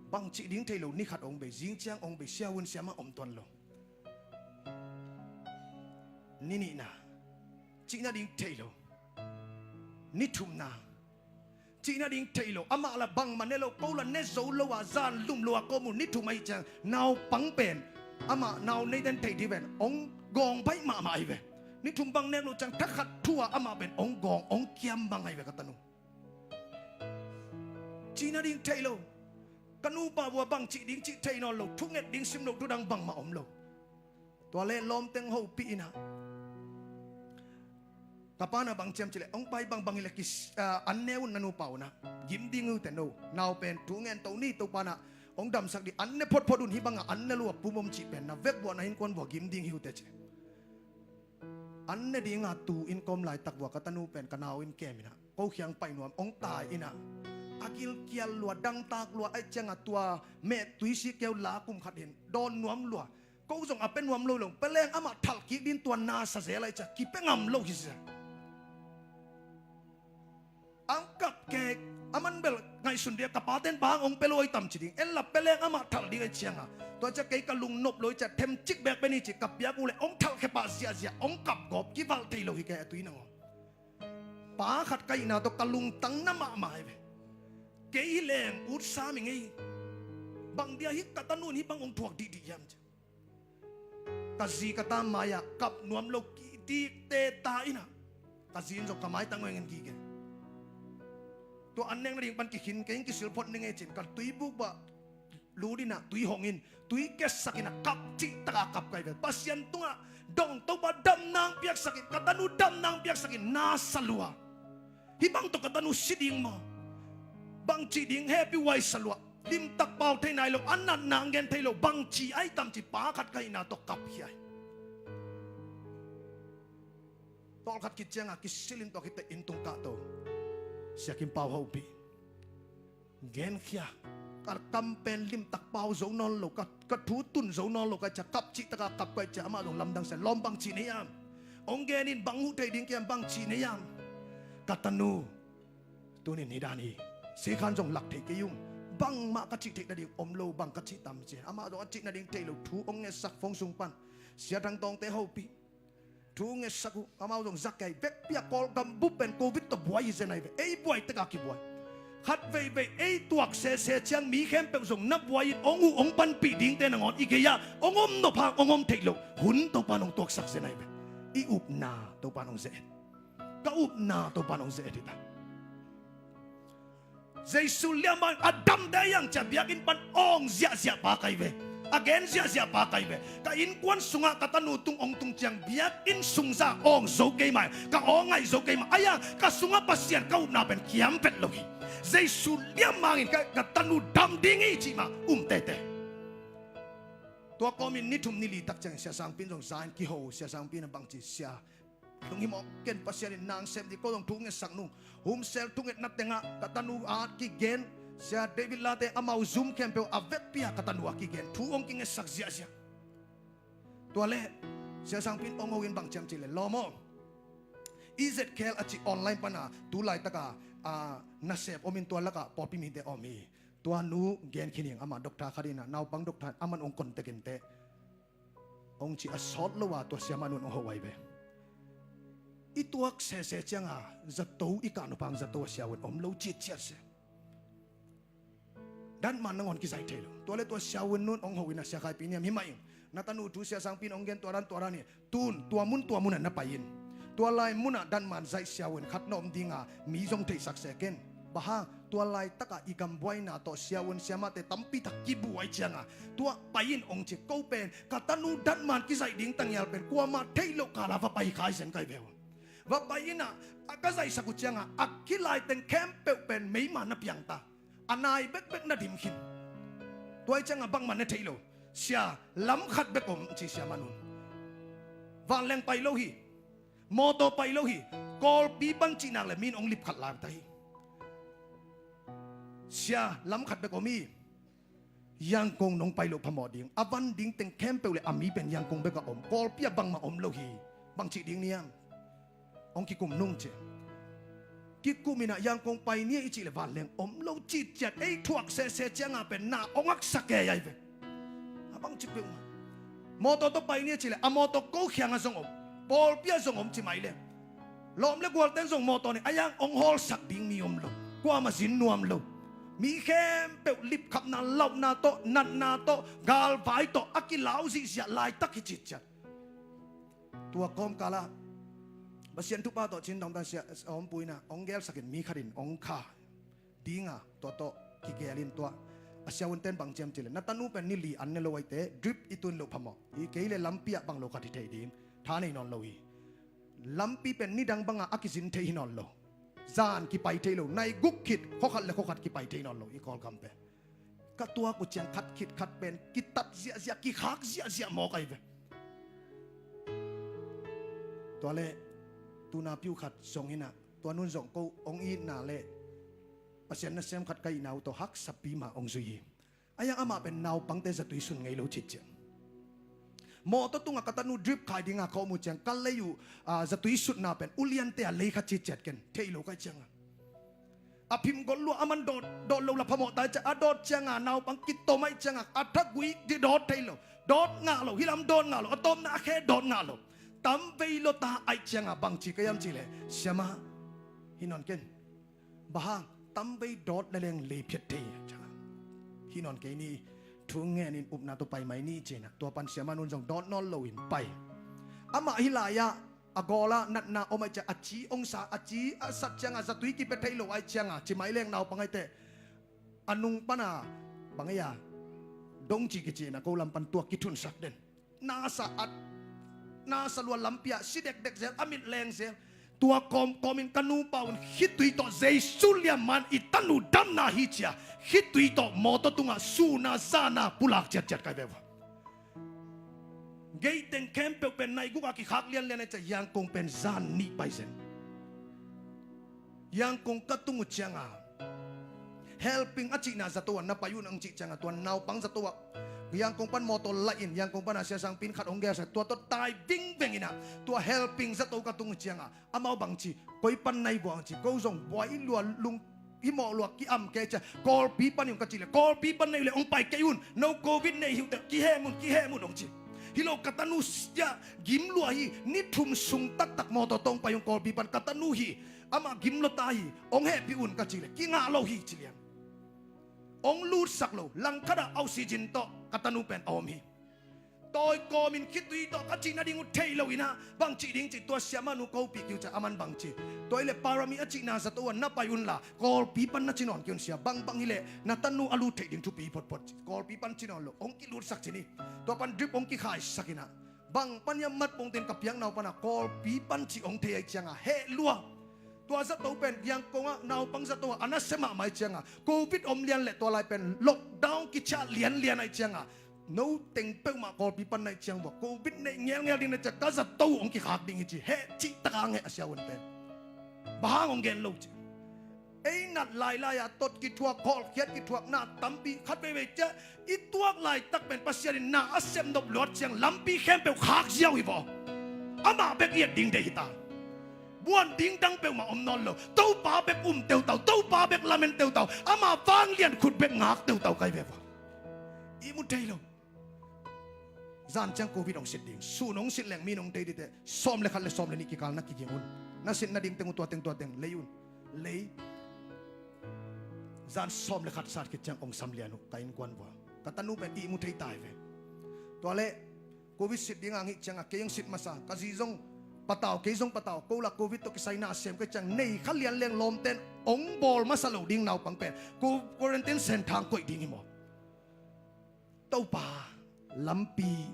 bang cih ding thei lo, ni khat hong bei, zing ciang hong bei, siavuan siamah om tuan lo. Ni nihna, cih nading thei lo. Ni thumna, cih nading thei lo. Amah la bangmah ne lo, ko la ne zo lo a, zan lum lo a ka om uh. Ni thum ahih ciang naupang pen amah nau nei den thei dih ven, hong gawng baih mahmah ahi ve. Ni thum bang nek lo ciang thakhat thu a amah pen hong gawng, hong kiam bang ahi ve ka tanu. Cih nading thei lo. Ka nupa vua bang cih ding cih thei nawn lo, thunget ding sim lo, thudang bangmah om lo. Tua leh lawmteng hopih in ah ka pa na bang ciam cih leh hong pai bangbang hi leh kis, ah, an ne un na nupa un ah, gim ding hi uh teh no. Nau pen thu ngen to ni, Topa na hong damsak dih, an ne photphot un, hih bangah an ne lo a pum om cih pen na vekpi-in na innkuan vua gim ding hi uh teh ci. An ne dinga tu inn ka om laitak vua ka tanu pen ka nau inn kem in ah ko kiang pai nuam, hong tai in ah a gilkial lua, dangtak lua ahih ciangah tua meh tuisi keu la kum khat in dawn nuam lua. Ko zong a pia nuam lo lo, pia leng amah thalh kik ding, tua na sa zel ahih ciang kipia ngam lo hi sia. Ang kap kek, aman bel ngaihsun dia ka paten bang hong pia lo hi tam ci ding, en la pia leng amah thalh ding ahih ciangah tua ciang kei ka lungnop lo hi ciang themcik bek pia ni ci, ka piak uh leh hong thalh khia pah ziahziah, hong kap gawp, kivalh thei lo hi kei a tui nangawn. Pa khat ka hihna tawh ka lungtang na mahmah hi ve. Kei hi leng ut sam hi ngei. Bang dia hih ka tanu in hih bang hong thuak dihdih hiam ci. Ka zi ka ta mai-ah kap nuam lo, kitik teta in ah ka zi in zong ka maitang hong en kik e. Tua an nek nading pan kikhin kei in, kisil phot ning e ci-in ka tuibuk bah lut in ah tui hong in, tui kiasak in ah kap cih takah kap ka hi ve. Pasian tungah dong, Topa damna hong piaksak in, ka tanu damna hong piaksak in, na sa lua. Hih bang tawh ka tanu si ding maw? Bang cih ding happy wife sa lua. Limtak pau thei nai lo, a natna hong gen thei lo, bang ci ai tam ci, pa khat ka hihna tawh kap hi ai. Tawlkhat khit ciangah kisil in tua khit teh inn tung kahto Sia Kim Pau hopih. Genkhia, ka kam pen limtak pau zo nawn lo, ka, ka thu tun zo nawn lo ka hih ciang, kap cih takah kap ka hih ciang amah zong lamdang sia, lawm bang cih na hiam? Hong gen in, bang huh thei ding ka hiam, bang cih na hiam? Ka tanu, tuni-in hih dan hi. Sikhan zong lak thei kei ung. bangmah ka cih theih nading om lo, bang ka cih tam ci. Amah zong a cih nading thei lo, thu hong ngetsak phone sung pan. Sia Thang Tawngte hopih. Thu ngetsak uh, amau zong za kei, vekpi a Kawlgam bup pen Covid tawh buai hi zen ahi ve. Ei buai tek a kibuai. Khat veivei ei tuak sese ciang mi khempeuh zong na buai in hong uh hong panpih dingte nangawn i gei ah hong om nop hang hong om theih loh hun Topa'n hong tuaksak zen ahi ve. I upna Topa'n hong ze-et. Ka upna Topa'n hong ze-et hi ta. Jesu liamma a damte hiang cia biakinn pan awng ziahziah pa kai ve. A gen ziahziah pa kai ve. Ka innkuan sungah ka tanu tung hong tung ciang biakinn sungza awng zo kei mai. Ka awng ngaih zo kei mai. Ahiang ka sungah Pasian ka upna pen kiam vet lo hi. Jesu liamma in ka, ka tanu dam ding hi cih mah um tete. Tua kawmin ni thum ni li tak ciangin Sia Sangpi in zong za in kiho. Sia Sangpi in a bangci, Sia, lunghimawh ken, Pasian in nang sem dih, ko zong thu ngetsak nung. Humsel thungetna tengah ka tanu a kigen, Sia David Late amau zum khempeuh a vekpi a ka tanu a kigen thu hong kingetsak ziahziah. Tua leh Sia Sangpi in hong ho in bang ciam cih leh, lawm aw, E Z K L a cih online pana tu laitaka a nasep om in tua lakah pawlpi mite om hi. Tua nu gen khin ing, amah doctor khat in ah, naupang doctor, aman hong contact in teh hong ci a sawt lo a tua siamah nu in hong ho ahi ve. I tuak sese cianga zato i kah nop hang zato a siavuan om lo citciat se. Datman nangawn kizaih thei lo. Tua le tua siavuan nu in hong ho in ah, Sia Khai Pi Niam, hi mah ing, na tanu thu Sia Sangpi in hong gen tua dan tua dan hi. Tun tua mun tua munah na pai in. Tua lai munah datman zaih siavuan khat na om dinga mi zong theihsak se ken. Bang hang, tua laitakah i gam buaina tawh siavuan siamahte tampi tak kibuai cianga tua pai in hong ci. Ko pen ka tanu datman kizaih ding tangial pen kuamah theih loh kala va pai khai zen kai ve uh. Va pai in ah, a ka zaihsak uh cianga a kilai teng khempeuh pen meima na piang ta. A nai bekbek na dim khin. Tua hi cianga bangmah ne theih lo. Sia, lam khat bek om ci siamah nu in. Vanleng pai lo hi. Mawtaw pai lo hi. Kawlpi pan cih nak le mi in hong lip khat lai ta hi. Sia, lam khat bek om hi. Yangon nong pai loh phamawh ding. A van ding teng khempeuh le a mi pen Yangon bek a om. Kawlpi ah bangmah om lo hi. Bang cih ding niam. Hong kikum nung ci. Kikum in ah Yangon pai ni a i cih le vanleng om lo citciat, ei thuak sese cianga pen na hong haksa kei ahi ve. A bang ci peuhmah. Mawtaw tawh pai ni a cih le a mawtaw ko khiangah zong om. Pawlpi ah zong om ci mai leng. Lawm le gualten zong mawtaw nei, ahiang hong hawlsak ding mi om lo. Kuamah zin nuam lo. Mi khempeuh lipkhapna, lauhna tawh, natna tawh, galvai tawh a kilau zihziah laitak hi citciat. Tua kawmkalah Pasian thupha tawh cin dongtan sia a om puina hong gelsakin mi khatin hong kha dinga tua tawh kigelin tua a siavuanten bang ciam cile, na tanu pen ni li an ne lo aite, drip i tun loh phamawh hi. Kei le lampi ah bang lo khat hi thei ding tha nei nawn lo hi. Lampi pen nidang banga a kizin thei hi nawn lo. Zan kipai thei lo, nai guk khit khuakhat le khuakhat kipai thei nawn lo i Kawlgam pen. Ka tuak uh ciang khat khit khat pen kitat ziahziah, kikhak ziahziah mawk ahi ve. Tua le tuna piu khat zong inah, tua nun zong ko hong itna le Pasian nasem khat ka itna uh tawh haksapi mah hong zui hi. Ahiang amah pen naupangte zatui sun ngei lo citciat. Mawtaw tungah ka tanu drip khai dinga ka om uh ciang ka lei uh, ah, zatui sutna pen uliante a lei kha citciat ken thei lo kai cianga. A phim gol lua a man dawt, dawt lo la phamawh tai ciang a dawt cianga naupang kitom aih cianga a thagui di dawt thei lo. Dawt ngah lo, hilam dawt ngah lo, a tawpna a khe dawt ngah lo. Tam vei lo ta aih cianga bang ci ka hiam cile, siama, hi nawn ken. Bang hang, tam vei dawt le leng lei phiat thei cianga. Hi nawn kei ni, thu ngenin upna tawh pai mai ni cina. Tua pan siama nun zong dawt nawn loin pai. Amah hi lai-ah a gawlah natna om aih ciang a ci hong sa, a ci a sat cianga zatui kipia thei lo aih cianga ci mai leng naupang aite. A nung pana bang ei a dong ci kicina ko lam pan tua kithunsak den. Nasa at, nasa lua lampi ah si dekdek zel, a mit leng zel. Tua kawmkawmin ka nupa un khitui tawh Jesu liamman i tanu damna hi cia, khitui tawh mawtaw tungah suna zana pulak ciatciat kai ve uh. Gei teng khempeuh pen nai guk a kikhak lianlian a cia, Yangon pen zan nih pai zen. Yangon ka tung uh cianga helping a cihna zato ah na pai un ang cih cianga tua naupang zato ah Yangon pan mawtaw laih in Yangon pana Sia Sangpi in khat hong gelsa tua tawh tai vingveng inah tua helping zato ka tung uh cianga amau bang ci, koi pan nai buang ci, ko zong buai lua lung himawh lua, ki-am kei cia. Kawlpi pan hi ung ka cih leh, Kawlpi pan na hih leh hong pai kei un. No Covid nei hi uh teh, kihem un, kihem un hong ci. Hi lo, ka tanu sia gim lua hi. Ni thum sung taktak mawtaw tawh hong pai ung Kawlpi pan, ka tanu hi. Amah gim lua ta hi. Hong hehpih un ka cih leh, kingah lo hi ci lian. Hong lutsak lo. Langkhat ah oxygen tawh ka tanu pen a om hi. Tawi kawmin khitui tawh ka cih nading uh thei lo in ah, bang cih ding cih, tua siamah nu ko pih kiu cia, aman bang ci. Tua hi leh Parami a cihna zato ah na pai unla, Kawlpi pan na ci nawn kei un sia, bangbang hi leh na tanu a lut theih ding thupi photphot ci. Kawlpi pan ci nawn lo, hong kilutsak ci ni. Tua pan drip hong kikhaisak in ah, bang pan hiam mat pongten ka piakna uh pan ah Kawlpi pan cih hong thei ahih ciangah heh lua. Tua zato pen Yangon ah naupang zato ah a nasia mahmah ahih ciangah, Covid om lian leh tua lai pen lockdown kiciah lianlian ahih ciangah, no teng peuhmah Kawlpi pan na hih ciang vua, Covid neih ngelngel ding na hih ciang ka zato hong kikhak ding hi ci. Heh cih takah hong heh a sia uante. Bang hang hong gen lo ci. Ei nat lailai a tot kithuak, khawlkhiat kithuakna tampi, khat veivei ciah i tuak laitak pen Pasian in na a sep nop luat ciang lampi khempeuh khak ziau hi vaw. Amah bek i et ding deih hi ta. Buan ding dang peuhmah om nawn lo. Topa bek um teutau, Topa bek lamen teutau, ama vanglian khut bek ngak teutau kai ve vaw. Ihmu thei lo. Zan ciang Covid hong sit ding. Sun hong sit leng mi hong thei dih teh, sawm le khat le sawm le nih kikal na kiging un. Na sit nading teng uh tua teng, tua teng lei un. Lei. Zan sawm le khat sat khit ciang hong sam lian uh ka innkuan vua. Ka tanu pen ihmu thei ta hi ve. Tua leh Covid sit ding a hong hih ciangah kei hong sit masa, ka zi zong patau, kei zong patau. Ko lah Covid tawh kisai na sem ka hih ciang, nei kha lian leng lawmten hong bawl masa lo ding naupang pen ko quarantine centre hong koih ding hi maw. Topa, lampi,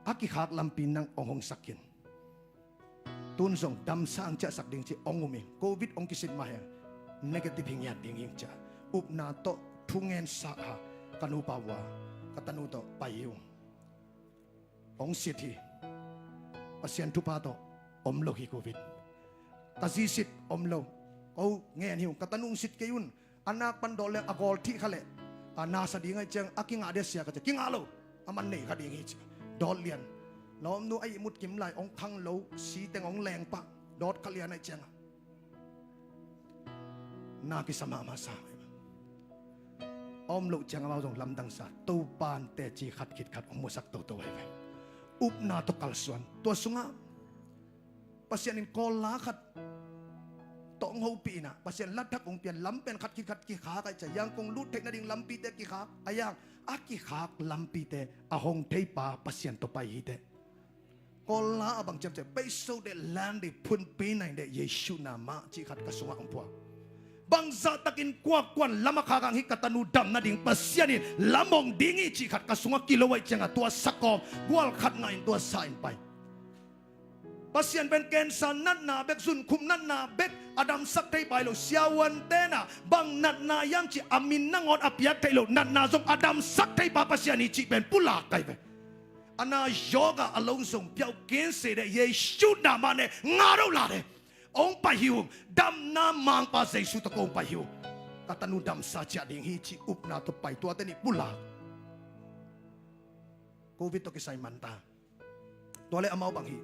a kikhak lampi nang hong hongsak in. Tun zong damsa hong ciahsak ding ci hong um in, Covid hong kisit mah hi a, negative hi ngiat ding hi ing ci a, upna tawh thungen sa a, ka nupa vua, ka tanu tawh pai hi ung. Hong sit hi. Pasian thupha tawh om lo hi Covid. Ka zi sit om lo. Ko ngen hi ung, ka tanu hong sit kei un. A nak pan dawt leng a gawl thih kha leh a nasa ding ahih ciang a kingah dih a sia ka ci a, kingah lo, aman nei kha ding hi ci. Dawt lian. Lawmnu a ihmut kim lai, hong khang lo, si teng hong leng pah. Dawt kha lian ahih ciangah na kisa mahmah sa. A om loh ciang amau zong lamdang sa. Topa'n teci khat khit khat hong musak toto ahi ve. Upna tawh kalsuan. Tua sungah Pasian in Kawl la khat tawh hong hopih in ah, Pasian la thak hong pia, lam pen khat khit khat kikhak ahih ciang, Yangon lut theih nading lampite kikhak a, a kikhak lampite a hong theipa Pasian tawh pai hi teh. Kawl la ah bang ci hiam cih leh, ไปสู่แดนแดนที่พึ่งพิงใน Jesu นาม cih khat ka sungah hong phuak. Bangzah takin kua kua'n lam a khak hang hi, ka tanu dam nading Pasian in lam hong ding hi cih khat ka sungah kilo ahih ciangah, tua sa kawm gual khat ngah in tua sa in pai. Pasian pen cancer natna bek, zunkhum natna bek a damsak theipa hi lo. Siavuante'n ah bang natna hiam cih a min nangawn a piak theih loh natna zong a damsak theipa Pasian hi cih pen pulak ka hi ve. A na yoga a lo zong piau kense de, Jesu นาม a ne nga do la de. Hong pai hi ung, damna mangpa Jesu tawh ko hong pai hi ung. Ka tanu damsa ciah ding hi cih upna tawh pai, tuate nih pulak. Covid tawh kisai man ta. Tua leh amau bang hi.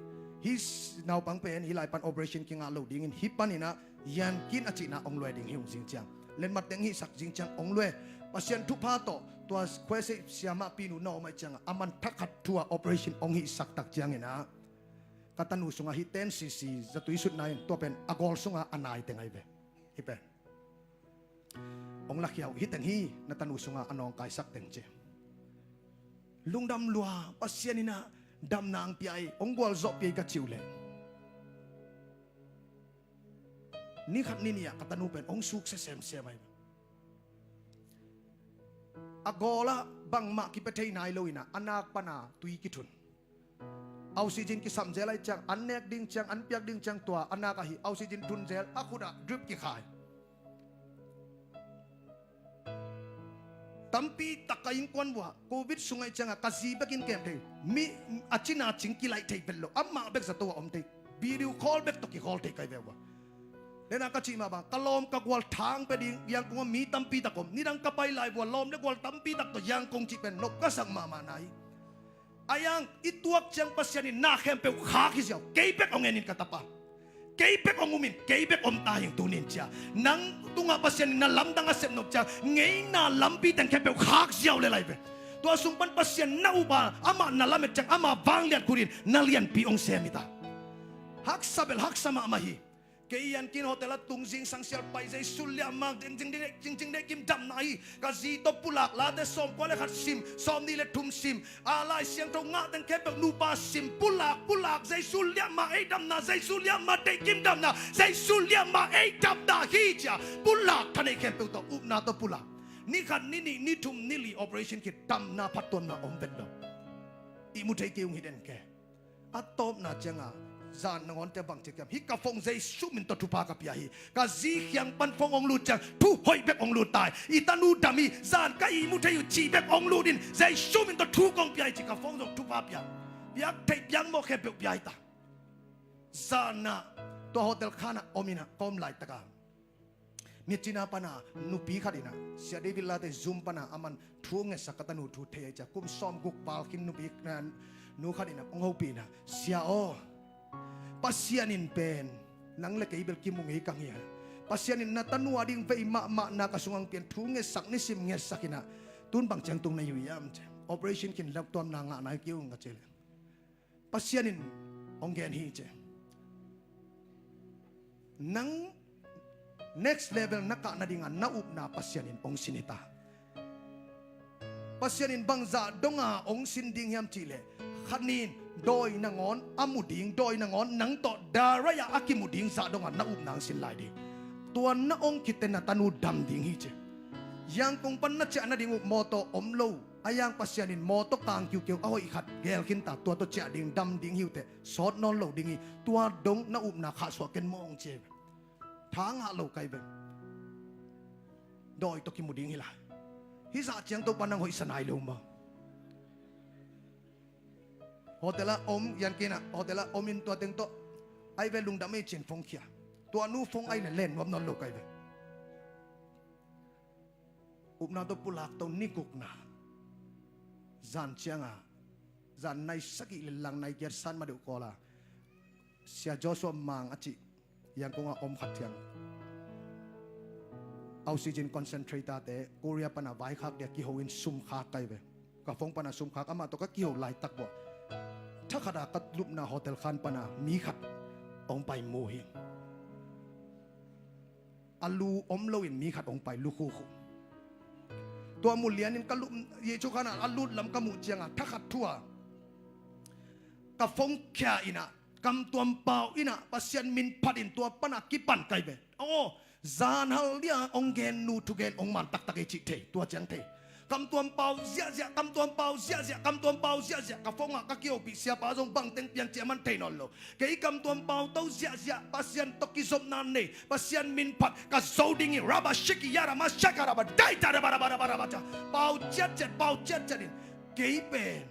Hih naupang pen hih lai pan operation kingah lo dingin hih panin ah Yangon a cihna hong lua ding hi ung zing ciang. Letmat teng hihsak zing ciang hong lua. Pasian thupha tawh tua khuaise siamah pinu na om ahih ciangah, aman thakhat thu a operation hong hihsak tak ciangin ah, ka tanu sungah hih ten cc zatui sutna in tua pen a gawl sungah a nai teng ahi ve. Hih pen hong lakhia uh, hih teng hi na tanu sungah a nawngkaisak teng ci. Lungdam lua, Pasian in ah damna hong pia hi, hong gualzawhpih hi ka cih uh leh, ni khat ni nih ah ka tanu pen hong suksia semsem ahi. A gawl ah bangmah kipia thei nai lo in ah, a nak pan a tui kithun. Oxygen kisam zel ahih ciang, an nek ding ciang, an piak ding ciang tua a nak ahi, oxygen thun zel, a khut ah drip kikhai. Tampi tak ka innkuan uah Covid sung ahih ciangah ka zi bekin kem thei. Mi a cina cing kilaih thei vet lo, amah bek zato a om thei. Video call bek tawh kikhawl thei ka hi ve uah. Lena ka cih mah bang, ka lawm ka gual thang pia ding Yangon ah mi tampi tak om. Nidang ka pai lai uah lawm le gual tampi tak tawh Yangon cih pen nop ka sak mahmah na hi. A yang i tuak ciang Pasian in na khempeuh khak hi ziau. Kei bek hong en in ka tapa. Kei bek hong um in, kei bek om ta hing tuni in ci a. Nang tungah Pasian in na lamdang a sep nop ciang ngeina lampi teng khempeuh khak ziau le lai ve. Tua sung pan Pasian na up a, amah na lamet ciang ama vangliat khut in na lianpi hong sem hi ta. Haksa bel haksa mahmah hi. Kei Yankin hotel a tung zingsang sial pai, Jesu liamma ding, ding, ding, ding, ding, ding, kim damna hi. Ka zi tawh pulak, Late sawmkua le khat sim, sawmnih le thum sim, a Lai Siangtho ngah teng khempeuh nupa sim, pulak, pulak, Jesu liamma ei damna, Jesu liamma deih kim damna, Jesu liamma ei damna hi ci a, pulak thaneih khempeuh tawh upna tawh pulak. Ni khat, ni nih, ni thum, ni li operation khit, damna phattuamna om vet lo. Ihmu thei kei ung hi den ke. A tawpna cianga zan nangawnte bang ci kiam, hih ka phone Jesu min tawh thupha ka pia hi. Ka zi kiang pan phone hong lut ciang thu hoih bek hong lut ta hi. I tanu dam hi, zan ka ihmu thei uh cih bek hong lut in Jesu min tawh thu kong pia hi ci, ka phone zong thupha pia. Piak theih piak mawh khempeuh pia hi ta. Zanah tua hotel khanah om inah ka om laitaka Myitkyina pana nupi khat inah, Sia David Late zum pana aman thu ngetsak, ka tanu thu thei ahi cia, kum sawmguk val khin nupi, ah, nu khat inah hong hopih inah, Sia aw, Pasian in pen nang le kei bel kimu ngei kang hi a, Pasian in na tanu a ding vei mahmah na ka sungah hong pia in thu ngetsak, nisim ngetsak inah, tun bang ciang tung na hi uh hiam ci. Operation khin lak tuamna ngah nai kei ung ka ci leh, Pasian in hong gen hi ci. Nang next level na kah nadinga na upna Pasian in hong sin hi ta. Pasian in bangzah donga hong sin ding hiam cihleh, khat ni in dawi nangawn a mu ding, dawi nangawn nang tawh direct a kimu ding zah donga na upna hong sin lai ding. Tua na hong khitte na tanu dam ding hi ci. Yangon pan na ciah nading uh mawtaw om lo. A yang Pasian in mawtaw kang kiukeu a hoih khat geel khin ta, tua tawh ciah ding, dam ding hi uh teh, sawt nawn lo ding hi, tua dong na upna khahsuah ken maw hong ci hi ve. Tha ngah lo kai ve. Dawi tawh kimu ding hi lai. Hih zah ciang Topa nang hoihsa nai lo maw? Hotel ah om, Yangon ah hotel ah om in tua teng tawh, ai ve lungdam ei ci-in phone khia. Tua nu phone ai le len nuam nawn lo kai ve. Upna tawh pulak to ni gukna. Zan cianga, zan nai sagih le lang nai giat san ma deuh kawla, Sia Joshua Mang a cih Yangon a om khat ciang, oxygen concentrator te Korea pana vaikhak dia kiho in sum khak kai ve. Ka phone pana sum khak, amah tawh ka kiho laitak buah, thakhata ka lupna hotel khan pana mi khat hong pai mu hi. A lu om loin mi khat hong pai lukhukhu. Tua mu lianin ka lup, Jesu khanah a lut lam ka muh cianga thakhat thu-a ka phone khia inah, kamtuam pau inah Pasian min phatin tua pana kipan kai ve. Aw, zanhal dia hong gen nu thugen hong man taktak ei cih thei, tua ciang thei. Kamtuam pau ziahziah, kamtuam pau ziahziah, kamtuam pau ziahziah. Ka phone ah ka kihopih siapa zong bangteng piang ciah man thei nawn lo. Kei kamtuam pau to ziahziah, Pasian tawh kizopna nei, Pasian min phat ka zo ding hi. Rabba shiki yara ma shaka rabba daita rabba rabba rabba rabba ca. Pau ciatciat, pau ciatciat in. Kei pen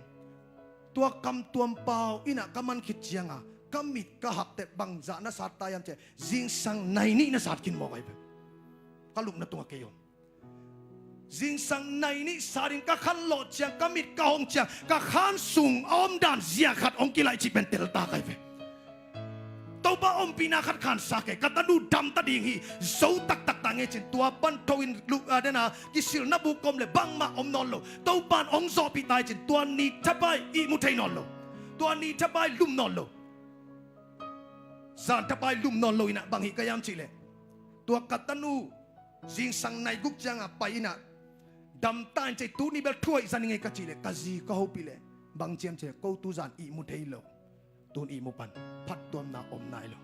tua kamtuam pau inah ka man khit cianga ka mit ka hakteh bangzah na sat ta hiam ciah, zingsang nai nih na sat khin mawk ahi ve. Ka lupna tungah kei om. Zingsang nai nih sat in ka khan lawh ciang, ka mit ka hong ciang, ka khan sung a omdan zia khat hong kilaih cih pen teltak ahi ve. Topa ompihna khat khansa kei, ka tanu damta ding hi, zo taktak ta ngei cin, tua pan tho in lu-, a, dena kisilna buk om le bangmah om nawn lo. Topa in hong zawhpih ta hi cin, tua ni thapai ihmu thei nawn lo. Tua ni thapai lum nawn lo. Zan thapai lum nawn lo inah bang hi ka hiam cihleh, tua ka tanu zingsang nai guk cianga pai inah, damta in cei, tuni bel thuaih zan i ngei ka cihleh, ka zi ka hopih leh bang ciam cihleh, ko tuzan ihmu thei lo. Tun ihmu pan phattuamna om nai lo.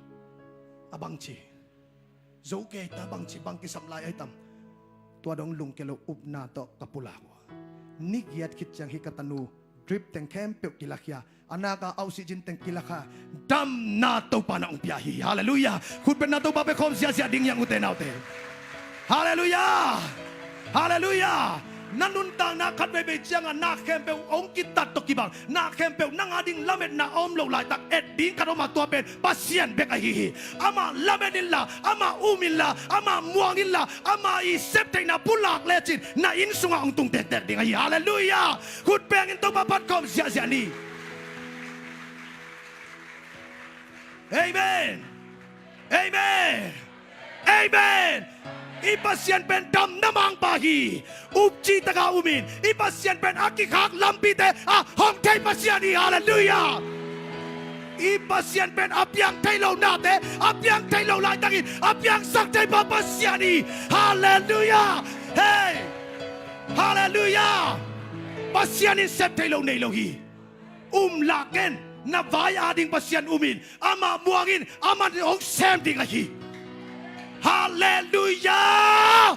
A bangci zo kei ta, bangci bang kisam lai ahi tam. Tua dong lungkia lo, upna tawh ka pulak uh a, ni giat khit ciang hi ka tanu drip teng khempeuh kilakhia, a naka oxygen teng kilakha, damna Topa na hong pia hi. Halleluiah. Khutbetna Topa pia khawm ziahziah ding hiang, ute naute. Halleluiah. Halleluiah. Na nuntakna khat veivei cianga na khempeuh hong kitat tawh kibang, na khempeuh nang a ding lametna a om lo laitak et ding khat om a, tua pen Pasian bek ahi hi. Amah lamet inla, amah um inla, amah muang inla, amah i sep theihna pulak lecin na inn sungah hong tung tektek ding ahi. Halleluiah. Khut bengin Topa phat khawm ziahziah ni. Amen. Amen. Amen. I Pasian pen damna mangpa hi. Up cih taka um in. I Pasian pen a kikhak lampite a hong thei Pasian hi. Halleluiah. I Pasian pen a piang thei lo nate a piang thei lo laitakin a piangsak thei pa Pasian hi. Halleluiah. Hei. Halleluiah. Pasian in sep thei lo nei lo hi. Um la ken, na vai ading Pasian um in, amah muang in, amah in hong sem ding ahi. Halleluiah.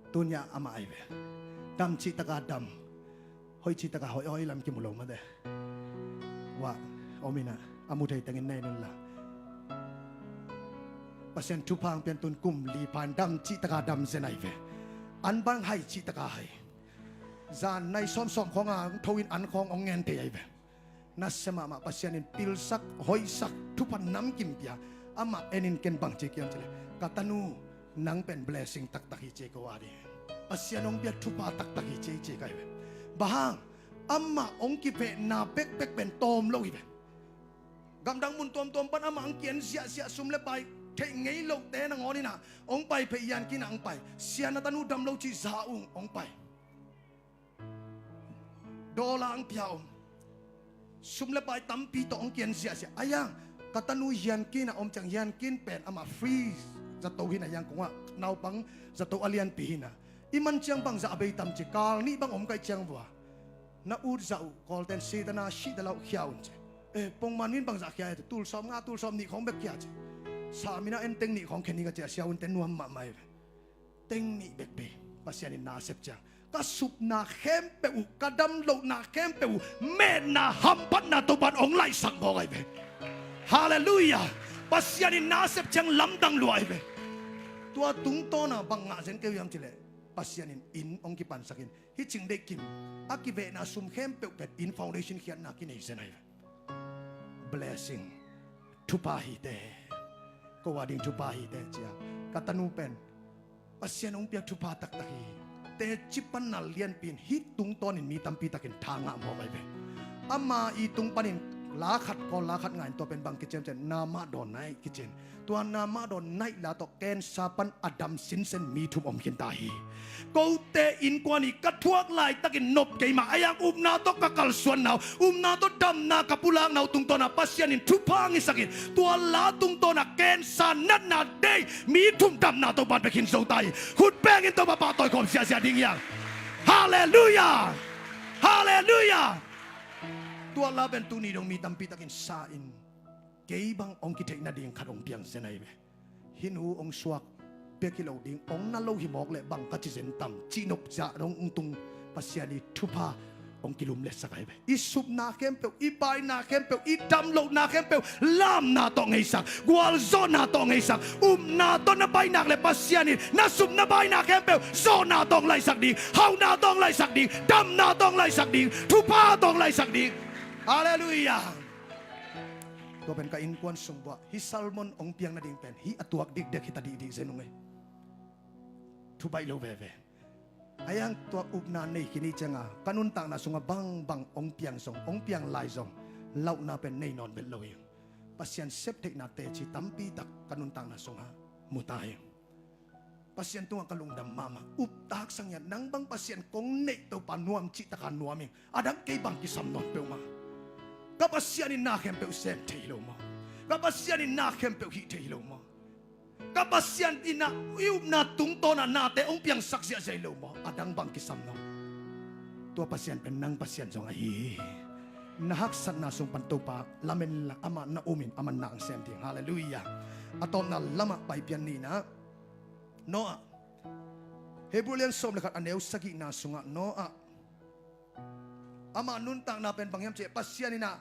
Tunia amah ahi ve. Dam cih taka dam, hoih cih taka hoih, hoih lam kimu lo mate. Wah, om ina, a mu thei tengin nei nunla. Pasian thupha ang pian tun kum li pan dam cih taka dam zen ahi ve. An bang hai cih taka hai. Zan nai sawmsawm khawng a ang tho in an khawng ong ngen thei ahi ve. Nasia mahmah Pasian in pilsak, hoihsak, thupha namkim pia. Amah en in ken bang ci kiam cile. Ka tanu, nang pen blessing taktak hi ci ko a di. Pasian ong pia thupha taktak hi ci ci kai ve. Bahang, amah ong kipehna bekbek pen tawm lo hi ve. Gamdang mun tuamtuam pan amah ang kian ziahziah sum le pai theih ngei lote nangawn ina ong pai phei yan kina ang pai. Sian a tanu dam lo ci za ung ong pai. Dollar ang pia om. Sum le pai tampi tawh hong kian ziahziah. A yang, ka tanu hian kin a om ciang hian kin pen amah free zato hina yang kongah naupang zato a lianpi hina. I man ciang bangzah a bei tam ci kal nih bang om kaih ciang vua. Na ut zah uh kawlten sitana sih dalau khia un ci. Eh, pongman min bangzah khia hi tul sawm nga tul sawm nih khawng bek khia ci. Sa mina en teng nih khawng khen hi ka ci a sia unte nuam mahmah hi ve. Teng nih bek bei Pasian in na sep ciang ka supna khempeuh uh, ka damlohna khempeuh uh, metna hamphatna Topan ong laihsak mawk ahi ve. Halleluiah. Pasian in na sep ciang lamdang lua ahi ve. Tua tungtawna bang ngah zen kei uh hiam cileh Pasian in inn ong kipansak in hih cing deih kim a kivehna sum khempeuh pen inn foundation khiatna kinei zen ahi ve. Blessing. Thupha hite. Ko a ding thupha hite cia ka tanu pen Pasian hong piak thupha taktak hi. Teci panna lianpi in hih tungtawnin mi tampi takin tha ngah mawk ahi ve. Ama i tung panin la khat kawl la khat ngah in tua pen bang kiciam cian na mah dawn naih kicin. Tua na mah dawn naih la tawh kensa pan a dam sinsen mi thum om khin ta hi. Kote innkuan i ka thuak laitakin nop keimah a yang upna tawh ka kalsuanna uh, upna tawh damna ka pulakna uh tungtawna Pasian in thupha ngisakin tua la tungtawna kensa natna dei mi thum damna Topan pia khin zo ta hi. Khut bengin Topa pahtawi khawm siasia ding hiang. Halleluiah. Halleluiah. Tua la pen tuni dong mi tampi takin sa in kei bang ong kitheih nading khat ong piang zen ahi ve. Hih nu ong suak bek hi lo ding ong na lo hi mawk leh bang ka ci zen tam cihnop zah dong ung tung Pasian i thupha ong kilum letsak ahi ve. I supna khempeuh, i baina khempeuh, i damlohna khempeuh lamna tawh ngeisak, gualzawhna tawh ngeisak, upna tawh na bainak le Pasian in na supna baina khempeuh zawhna tawh ong laihsak ding, hauhna tawh ong laihsak ding, damna tawh ong laihsak ding, thupha tawh ong laihsak ding. Halleluiah. Tua pen ka innkuan sung buah hih sermon ong piang nading pen hih a tuak dikdek hita dihdih zen ung ei. Thubaih lo veve. A yang tua upna nei khin i cianga ka nuntakna sunga bangbang ong piang zong ong piang lai zong lauhna pen nei nawn belh lo hi. Pasian septheihna teci tampi tak ka nuntakna sunga mu ta hi. Pasian tungah ka lungdam mahmah. Uptak sang hian nang bang Pasian kong neih Topa nuam cihtaka nuam ing. A dang kei bang kisam nawn peuhmah. Ka Pasian in na khempeuh sem thei hi lo maw? Ka Pasian in na khempeuh hih thei hi lo maw? Ka Pasian in ah i upna tungtawnah nate hong piangsak ziahziah hi lo maw? A dang bang kisam nawn. Tua Pasian pen nang Pasian zong ahi hi. Na haksatna sung pan Topa lamen la amah na umin amah na ang sem ding. Halleluiah. A tawpna lamah paipian nihna Noah. Hebrew lian sawm le khat a neu sagihna sungah Noah amah nuntakna pen bang hiam ciah Pasian in ah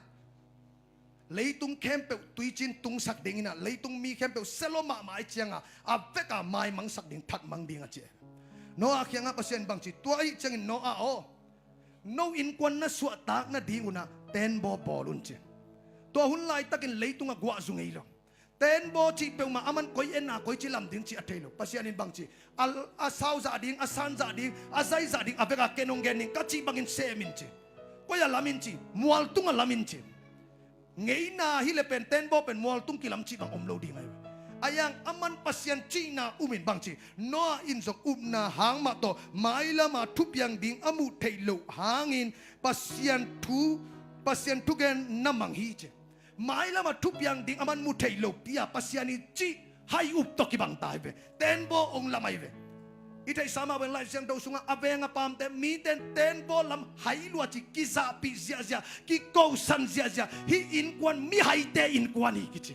leitung khempeuh tuicin tungsak ding in ah leitung mi khempeuh selo mahmah i cianga a veka maimangsak ding thatmang ding a ciah. Noah kiangah Pasian bang ci tua ahi ciangin Noah aw no innkuan na suahtak nading unah tenbaw bawl un ci. Tua hun laitakin leitung a guahzu ngei lo. Tenbaw cih peuhmah aman koi enna koi ci lam ding cih a thei lo. Pasian in bang ci a, a sau zah ding a san zah ding a zai zah ding a veka ken hong gen ding ka cih bangin sem in ci. Koi a lam in ci, mualtung a lam in ci. Ngeina hi le pen tenbaw pen mualtung kilam cih bang om lo ding ahi ve. A yang a man Pasian cihna um in bang ci, Noah in zong upna hang mah tawh mailam a thupiang ding a muh theih loh hangin Pasian thu, Pasian thugen na mang hi ci. Mailam a thupiang ding a man mu theih loh pi a Pasian i cih hai up tawh kibang ta hi ve. Tenbaw ong lam ahi ve. I theihsa mah bang Lai Siangtho sungah a veng a pamte mite in tenbaw lam hai lua ci, kizahpih ziahziah, kikohsan ziahziah. Hih innkuan mihaite innkuan hi kici.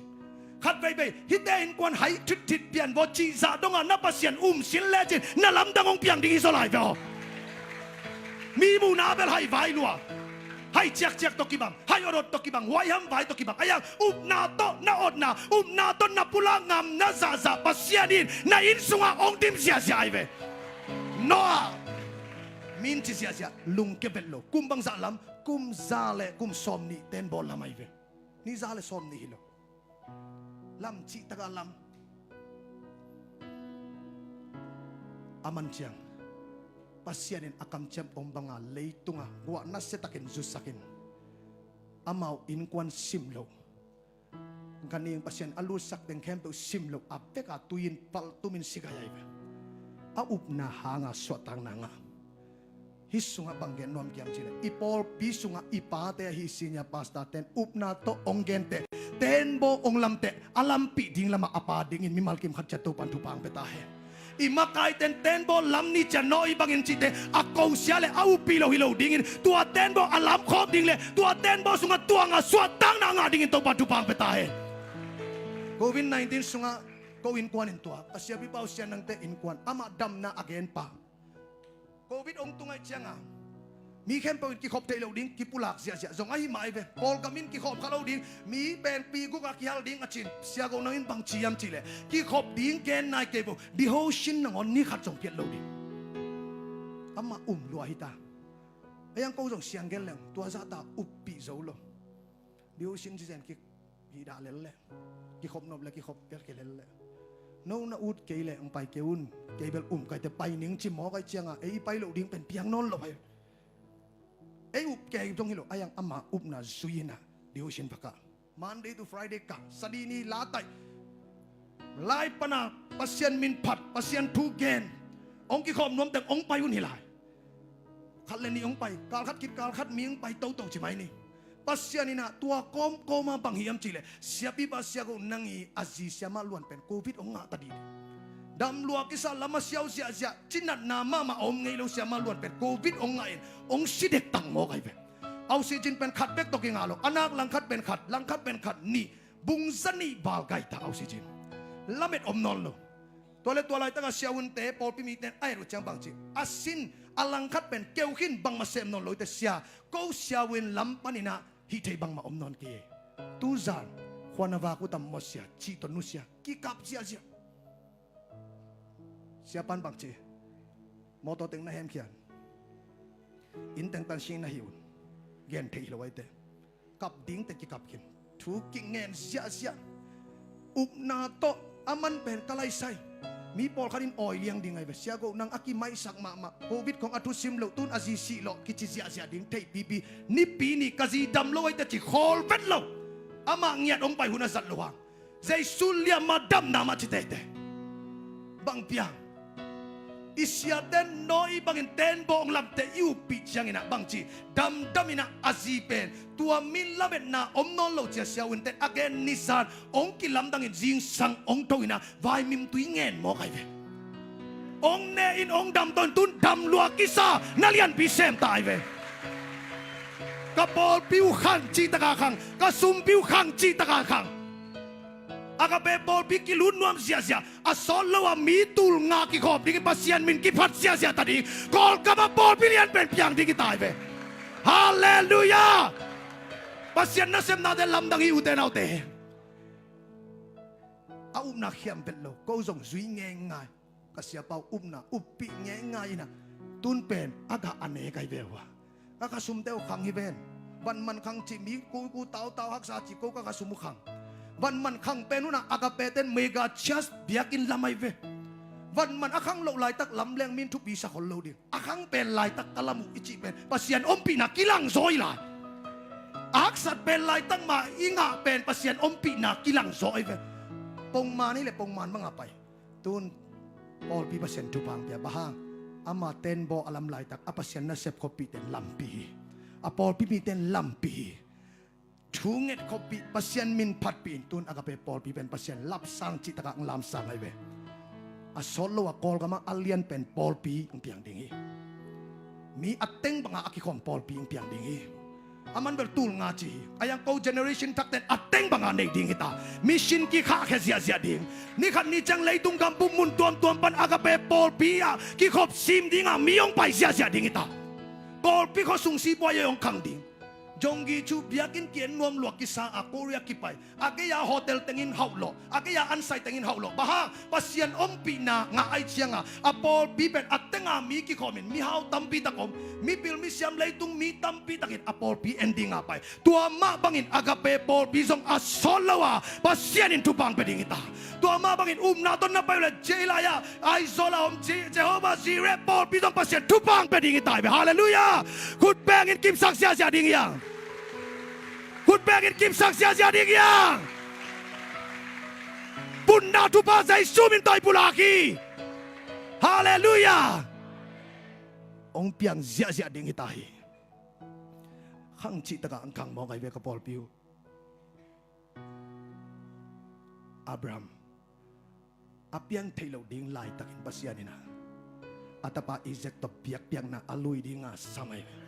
Khat veivei hihte innkuan hai thitthit pian vaw cih zah dongah na Pasian um sin lecin na lamdang ong piang ding hi zaw lai ve aw. Mi muhna bel hai vai lua, hai ciakciak tawh kibang, hai awtawt tawh kibang, huaiham vai tawh kibang. A yang upna tawh na awtna, upna tawh na pulak ngam na zahzah Pasian in na inn sungah ong dim ziahziah ahi ve. Noah, min ci ziahziah, lungkia vet lo. Kum bangzah lam? Kum za le kum sawmnih tenbaw lam ahi ve. Ni za le sawmnih hi lo. Lam cihtakah lam. A man ciang Pasian in a kamciam om banga leitungah guah nasiatakin zusakin amau innkuan sim loh. Ka ning Pasian a lutsak teng khempeuh sim loh a veka tui in paltumin sikai ahi ve. A upna hanga suahtakna ngah. Hih sungah bang gen nuam kiam cihleh i pawlpi sungah i pate ahi senior pastor ten upna tawh ong genteh, tenbaw ong lamteh, a lampih ding lamah a pa dingin mimal kim khat ciat Topan thupha ong pia ta hen. I makaiten tenbaw lam ni cian naw i bangin cihte a kosia le a uppi lo hi lo dingin tua tenbaw a lamkhawm ding le tua tenbaw sungah tuanga suahtakna ngah dingin Topan thupha ong pia ta hen. Covid nineteen sungah ko innkuan in tua ka siapipa uh Sian Nangte innkuan amah damna a genpa. Covid ong tung ahih cianga mi khempeuh in kikhop theih loh ding kipulak ziahziah zong ahi mah ahi ve. Kawlgam in kikhop kha lo ding, mi pen pi guk a kihal ding a cin. Sia Go Nang in bang ci hiam cihleh kikhop ding gen nai kei vo, devotion nangawn ni khat zong piat lo ding. Amah um lua hita. A yang ko zong siang gen leng tua zahta uppih zo lo. Devotion ci zen kik hihdah lel leh kikhop nop le kikhop pial kei lel leh. No na ut kei leh ang pai kei un. Kei bel um kaite pai ning ci mawk ahih cianga ei i pai loh ding pen piang nawn lo hai. Ei up kei zong hi lo. A yang ama upna zui inah devotion vakah Monday to Friday kah sadi ni lataih lai pana Pasian min phat, Pasian thu gen. Ong kikhawm nuamteng ong pai un hi lai. Khat le nih ong pai, kal khat khit kal khat mi ong pai toto ci mai ni. Pasian inah tua kawmkawma bang hiam cihleh siapipa Sia Go Nang i a zi Sia Ma Luan pen Covid ong ngah ta dih. Damlua kisa lam a siau ziahziah cinatna mahmah a om ngei lo Sia Ma Luan pen Covid ong ngah in ong si dek tang mawk ahi ve. Oxygen pen khat bek tawh kingah lo, a nak langkhat pen khat, langkhat pen khat nih, bung za nih val gaita oxygen. Lamet om nawn lo. Tua le tua laitaka Sia Unte pawlpi mite a et uh ciang bangci a sin a langkhat pen keu khin bangmah sem nawn lo ite sia, ko Sia Un lam paninah hih thei bangmah om nawn kei. Tuzan khuan a vak uh tam maw sia cih tawh nusia kikap ziahziah. Sia pan bangci mawtaw teng na hemkhian, inn teng tan sing na hi un, gen thei hi lo aite. Kap ding teng kikap khin. Thu kingen ziahziah. Upna tawh a man pen ka laisai. Mi pawlkhat in awi liang ding ahi ve. Sia Go Nang a kimaihsak mahmah. Covid khong a thusim loh tun a zi sih lawh kici ziahziah ding theih pipi. Nipi nih ka zi dam lo aite ci khawl vet lo. Amah ngiat ong pai hun a zat lo hang. Jesu liamma damna mah ci teitei. Bang piang i siate nawi bangin tenbaw ong lamte i uppih cianginah bangci damdaminah a zi pen tua min lametna om nawn lo cia Sia Unte a gen nisan ong kilamdangin zingsang ong tho inah vaimim tui ngen mawk ahi ve. Ong ne in ong dam tawn tun dam lua kisa na lianpi sem ta ahi ve. Ka pawlpi uh khang cihtaka khang, ka sumpi uh khang cihtaka khang. Agape pawlpi kilut nuam ziahziah a sawt lo a mi tul nga kikhawm dingin Pasian min kiphat ziahziah ta ding. Kawlkam a pawlpi lian pen piang ding kita ahi ve. Halleluiah. Pasian nasepnate lamdang hi ute naute. A upna khiam vet lo ko zong zui ngeingai. Ka siapa uh upna uppih ngeingai inah tun pen a gah a ne kai ve uh a. Ka khasumte uh khang hi ven. Vanman khang cih mi kuku tautau haksa cih ko ka khasum uh khang. Vanman khang pen unah Agape ten mega church biakinn lam ahi ve. Vanman a khang loh laitak lamleng min thupi sa khol lo ding. A khang pen laitak ka lam uh i cih pen Pasian ompihna kilangzaw hi lai. A haksat pen laitak mah i ngah pen Pasian ompihna kilangzaw hi ve. Pongman hi le pongman banga pai. Tun pawlpi Pasian thupha hong pia bang hang. Ama tenbaw a lam laitak a Pasian nasep khuapihte in lampi hi. A pawlpi mite in lampi hi. Thu nget khuapih Pasian min phatpih in tun Agape pawlpi pen Pasian lapsang cihtakah hong lamsang ahi ve. A sawt lo a Kawlgamah a lian pen pawlpi hong piang ding hi. Mi a teng banga a kikhawm pawlpi hong piang ding hi. A man bel tul nga ci hi. A yang ko generation thakten a teng banga nei ding hi ta. Mission kikhahkhia ziahziah ding. Ni khat ni ciang leitung gam pum mun tuamtuam pan Agape pawlpi ah kikhop sim dinga mi hong pai ziahziah ding hi ta. Pawlpi khuasung sipuai hong khang ding. Jonggi cu biakinn ki-en nuam luak kisa a Korea kipai. A gei-a hotel tengin hauhlawh, a gei-a ansai tengin hauhlawh. Bang hang Pasian ompihna ngah ahih cianga a pawlpi pen a tenga mi kikhawmin mihau tampi tak om, mipil misiam leitung mi tampi takin a pawlpi en dinga pai. Tua mah bangin Agape pawlpi zong a sawt lo a Pasian in thupha hong pia ding hi ta. Tua mah bangin upna tawh na pai uh le, Jeilai-ah, Aizawl a om Je-, Jehovah Jireh pawlpi zong Pasian thupha hong pia ding hi ta hi ve. Halleluiah. Khut bengin kimsak ziahziah ding hi hang. Khut bengin kimsak ziahziah ding hi hang. Upna thupha Jesu min tawh i pulak hi. Halleluiah. Hong piang ziahziah ding hi ta hi. Khang cihtakah hong khang mawk ahi ve ka pawlpi uh. Abraham a piang theih loh ding laitakin Pasian in a, a tapa Isaac tawh biakpiakna a lui dinga sam ahi ve.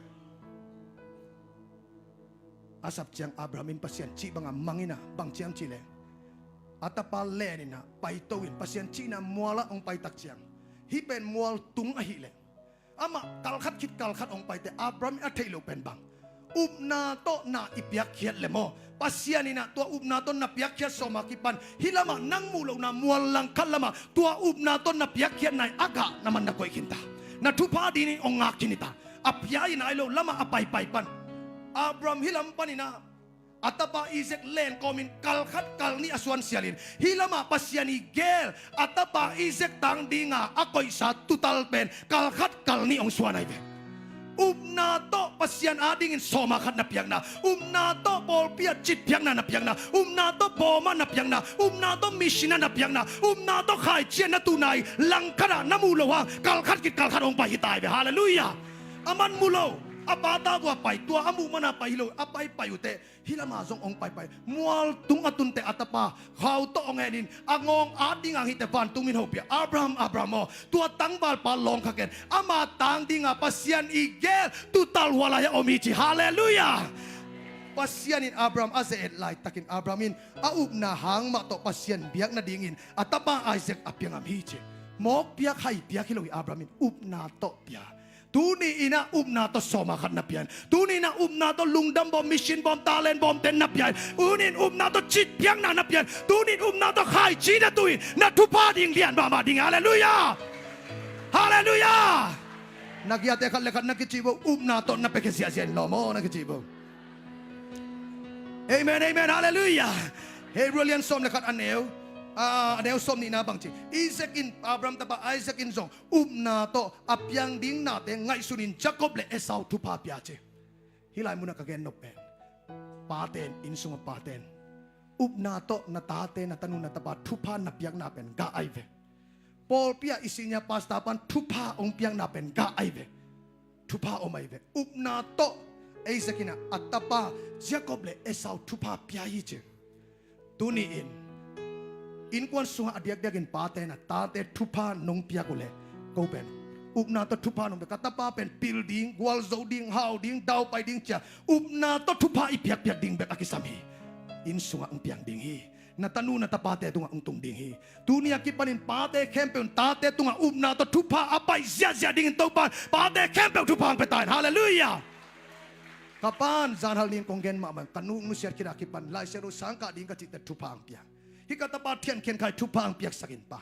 A sap ciang Abraham in Pasian cih banga mang in a, bang ciam cih leh a tapa len in a paito in Pasian cihna mualah hong pai tak ciang, hih pen mual tung ahih leh amah kalkhat khit kalkhat hong paite Abraham in a theih loh pen bang, upna tawh na i piakkhiat le maw, Pasian in a tua upna tawh na piakkhiat sawma kipan hih lamah nang muh lohna mual langkhat lamah tua upna tawh na piakkhiatna in a gah na man na koih khin ta. Na thupha dingin hong ngak khin hi ta. A pia hi nai lo lamah a paipai pan Abraham hih lam panin a a tapa Isaac len kawmin kalkhat kalnih a suansialin hih lamah Pasian i gel a tapa Isaac tang dinga a koihsa tutal pen kalkhat kalnih hong suan ahi ve. Upna tawh Pasian adingin sawma khat na piakna, upna tawh pawlpi ah citphiakna na piakna, upna tawh bawm ah na piakna, upna tawh mission ah na piakna, upna tawh khaici ah na tuhna i langkhat ah na muh loh hang kalkhat khit kalkhat hong pai hi ta hi ve. Halleluiah. A man mu lo, a pa ta vua pai, tua a muh mana pai hi lo, a paipai uh teh hih lamah zong hong paipai. Mual tung a tunte a tapa khau tawh hong enin a ngawng at ding ang hite vantung in hopih a, Abraham, Abraham aw, tua tangvalpa lawng kha ken, ama tang dinga Pasian i gel tutal hua lai-ah om hi ci. Halleluiah. Pasian in Abraham a ze-et laitakin Abraham in a upna hang mah tawh Pasian biak nadingin a tapa Isaac a piangam hi ci. Mawk piak hai piak hi lo hi. Abraham in upna tawh pia. Tuni in ah upna tawh sawma khat na pia in. Tuni in ah upna tawh lungdam bawm, mission bawm, talent bawmte na pia in. Tuni in upna tawh citphiakna na pia in. Tuni in upna tawh khaici na tuh in. Na thupha ding lian mahmah ding hi. Halleluiah. Halleluiah. Na kiate khat le khat na kici bo, upna tawh na piakhia ziahziah in lawm aw, na kici bo. Amen, amen, halleluiah. Hebrew lian sawm le khat a neu, a, a neu sawm nihna bang ci, Isaac in, Abraham tapa Isaac in zong upna tawh a piang ding nate ngaihsunin Jacob le Esau thupha pia ci. Hih lai munah ka gen nop pen, pate in, inn sunga pate in upna tawh na tate, na tanu, na tapa thupha na piakna pen gah ahi ve. Pawlpi ah i senior pastor pan thupha hong piakna pen gah ahi ve. Thupha om ahi ve. Upna tawh Isaac in ah a tapa Jacob le Esau thupha pia hi ci. Tuni in innkuan sungah a diakdiakin pate in ah tate thupha nong piak uh leh, ko pen upna tawh thupha nong piak, ka tapa pen pil ding, gualzo ding, hau ding, daupai ding ci-a upna tawh thupha i piakpiak ding bek a kisam hi. Inn sungah hong piang ding hi. Na tanu na tapate tungah hong tung ding hi. Tuni a kipanin pate khempeuh in tate tungah upna tawh thupha a pai ziahziah dingin Topan pate khempeuh thupha hong pia ta in. Halleluiah. Ka pan zanhal nin kong gen mahmah in, ka nu nusiat khit a kipan Laisiangtho sang kah ding ka cihte thupha hong pia. Hih ka tapa Thiankhiankhai thupha hong piaksak in pa.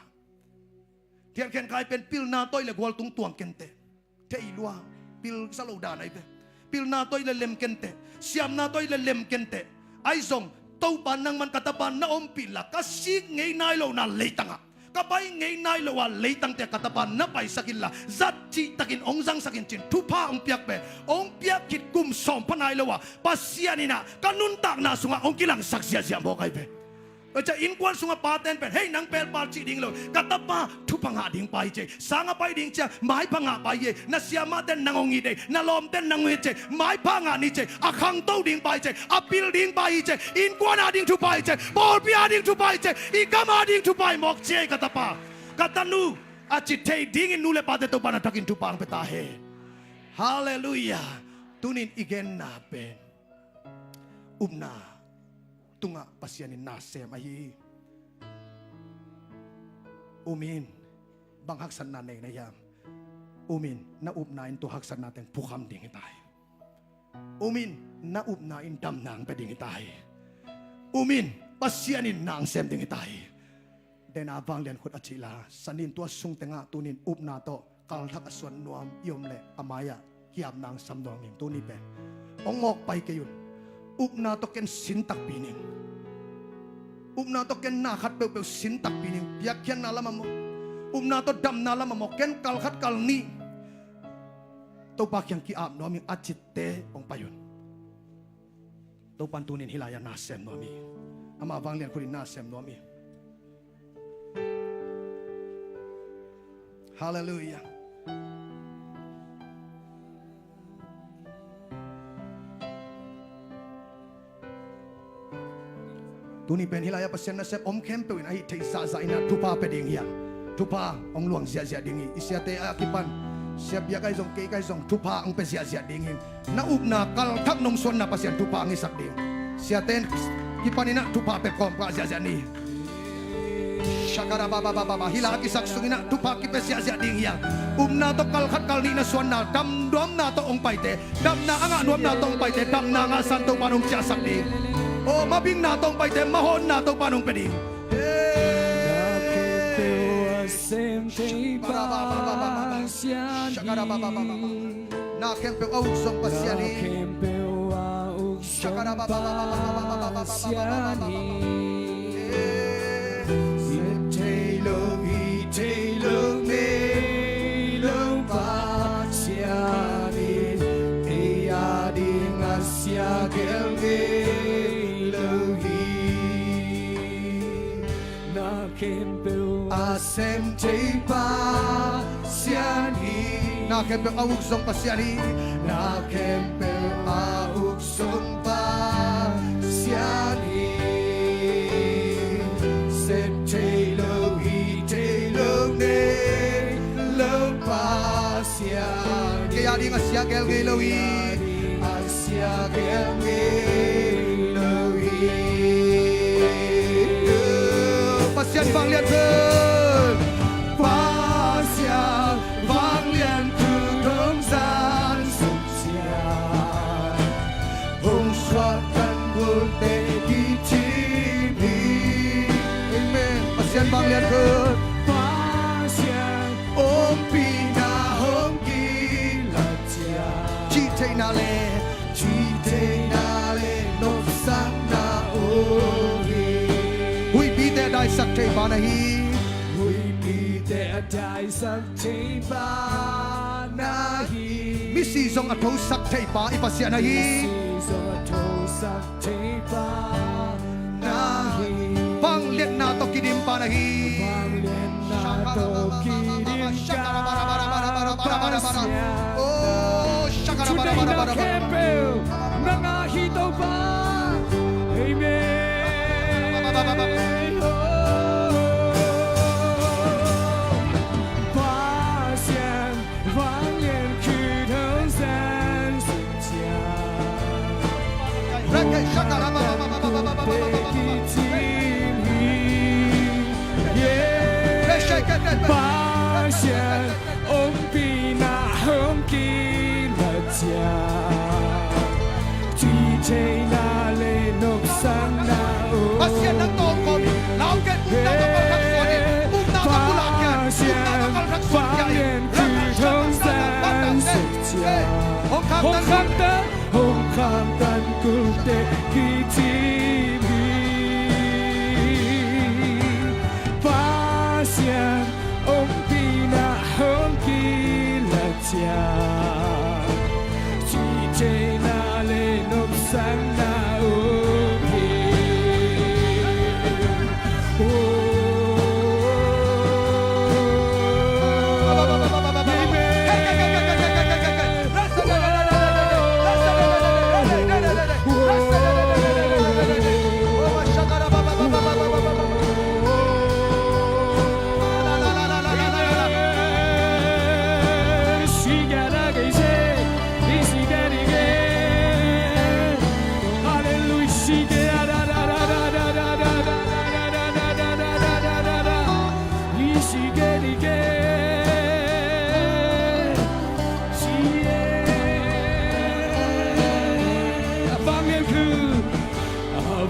Thiankhiankhai pen pilna tawh i le gualtung tuang kenteh. Thei lua, pil sa lo dan ahi ve. Pilna tawh i le lem kenteh. Siamna tawh i le lem kenteh. Ahi zong Topa nangman ka tapa na ompih la, ka sik ngei nai lohna leitangah Ka pai ngei nai lo a leitangte ka tapa na paisak inla, zat cihtakin hong zangsak in ci-in thupha hong piak pen, hong piak khit kum sawm pha nai lo a Pasian in ah ka nuntakna sungah hong kilangsak ziahziah mawk ahi ve. Tua ciang innkuan sungah paten pen, "Hei, nang pelpal cih ding lo, ka tapa thupha ngah ding pa hi," ci. Sang a pai ding ciang, "Maipha ngah pa hi," na siamahten nang hong it ei, na lawmten nang hong it ci, "Maipha ngah ni," ci, "A khangto ding pa hi," ci, "A pil ding pa hi," ci, "Innkuan a ding thupha hi," ci, "Pawlpi a ding thupha hi," ci, "I gam a ding thupha hi mawk," ci ei ka tapa, ka tanu, a ci thei dingin nu le pate Topa na thakin thupha hong pia ta hen. Halleluiah. Tunin i genna pen upna tungah Pasian in na sem ahi hi. Um in, bang haksatna nei na hiam? Um in, na upna in tua haksatna teng phukham ding hi ta hi. Um in, na upna in damna hong pia ding hi ta hi. Um in, Pasian in na hong sem ding hi ta hi. Dena vanglian khut a cih la, sanin tua sung tengah tunin upna tawh kalthak a suan nuam i om leh a mai-ah kiapna hong sam nuam ing. Tuni pen hong ngawk pai kei un. Upna tawh ken sin takpi ning. Upna tawh ken na khat peuhpeuh sin takpi ning. Piakkhiatna lamah maw, upna tawh damna lamah maw, ken kalkhat kalnih Topa kiang ki-ap nuam ing, a cihte hong pai un. Topan tunin hih lai-ah na sem nuam hi. Ama vanglian khutin na sem nuam hi. Halleluiah. Tuni pen hih lai-ah Pasian nasep om khempeuh in a hih theih zahzah in ah thupha pia ding hi a, thupha hong luang ziahziah ding hi. I siate a kipan, sia Biak ahi zong, kei ka hi zong, thupha hong pia ziahziah ding hi. Na upna kalthak nong suanna Pasian thupha hong hisak ding. Siate in kipan in ah thupha pia kawmkal ziahziah ni. Shakara baba baba baba. Hih lai a kisak sungin ah thupha kipia ziahziah ding hi a, upna tawh kalkhat kalnih na suanna, damnuamna tawh hong paite, damna a ngah nuamna tawh hong paite, damna ngah san Topan hong ciahsak ding. O, mabingna tawh hong paite, mahonna Topan hong pia ding. Hey. Shakara baba baba baba. Na khempeuh a uk zong Pasian hi. Shakara baba baba baba baba baba baba baba. Sep thei lo, hih thei lo, nei lo Pasian in ei a ding a sia gel ngei lo hi. Na khempeuh a sem thei Pasian hi. Na khempeuh a uk zong Pasian hi. Na khempeuh a uk zong Pasian hi. Sep thei lo, hih thei lo, nei lo Pasian. Kei a ding a sia gel ngei lo hi. A sia gel ngei lo hi. Pasian vanglian khut. Pasian vanglian khut hong zan suk ciang, hong suak kan gulte kithim hi. Amen. Pasian vanglian khut. Pasian ompihna hong kilat ciang, cihtheihna le, cihtheihna le nopsakna om hi. Huihpite a daisak thei pa na hi. Huihpite a daisak thei pa na hi. Misi zong a thosak thei pa i Pasian ahi. Misi zong a thosak thei pa na hi. Vangliatna tawh kidim pa na hi. Vangliatna tawh kidim pa Pasian. Oh, shakara. Thuneihna khempeuh nang a hi Topa. Amen. Oh, Pasian vanglian khut hong zan suk ciang, Pasian ompihna hong kilat ciang.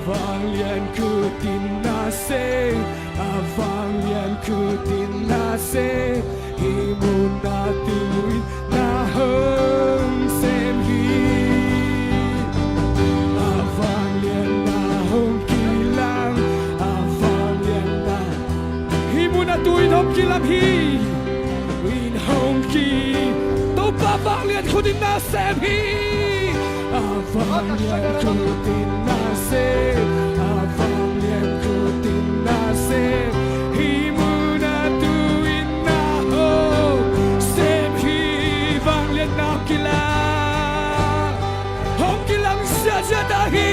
Vanglian khut in na sem, a vanglian khut in na sem, hih mun a tu-in na hong sem hi. A vanglian na hong kilang, a vanglian na hih mun a tu-in hong kilang hi. In hong ki, Topa vanglian khut in na sem hi. A vanglian khut in na sem, a vanglian khut in na sem, hih mun a tu-in na hong sem hi. Vanglian na hong kilang, hong kilang siasia ta hi.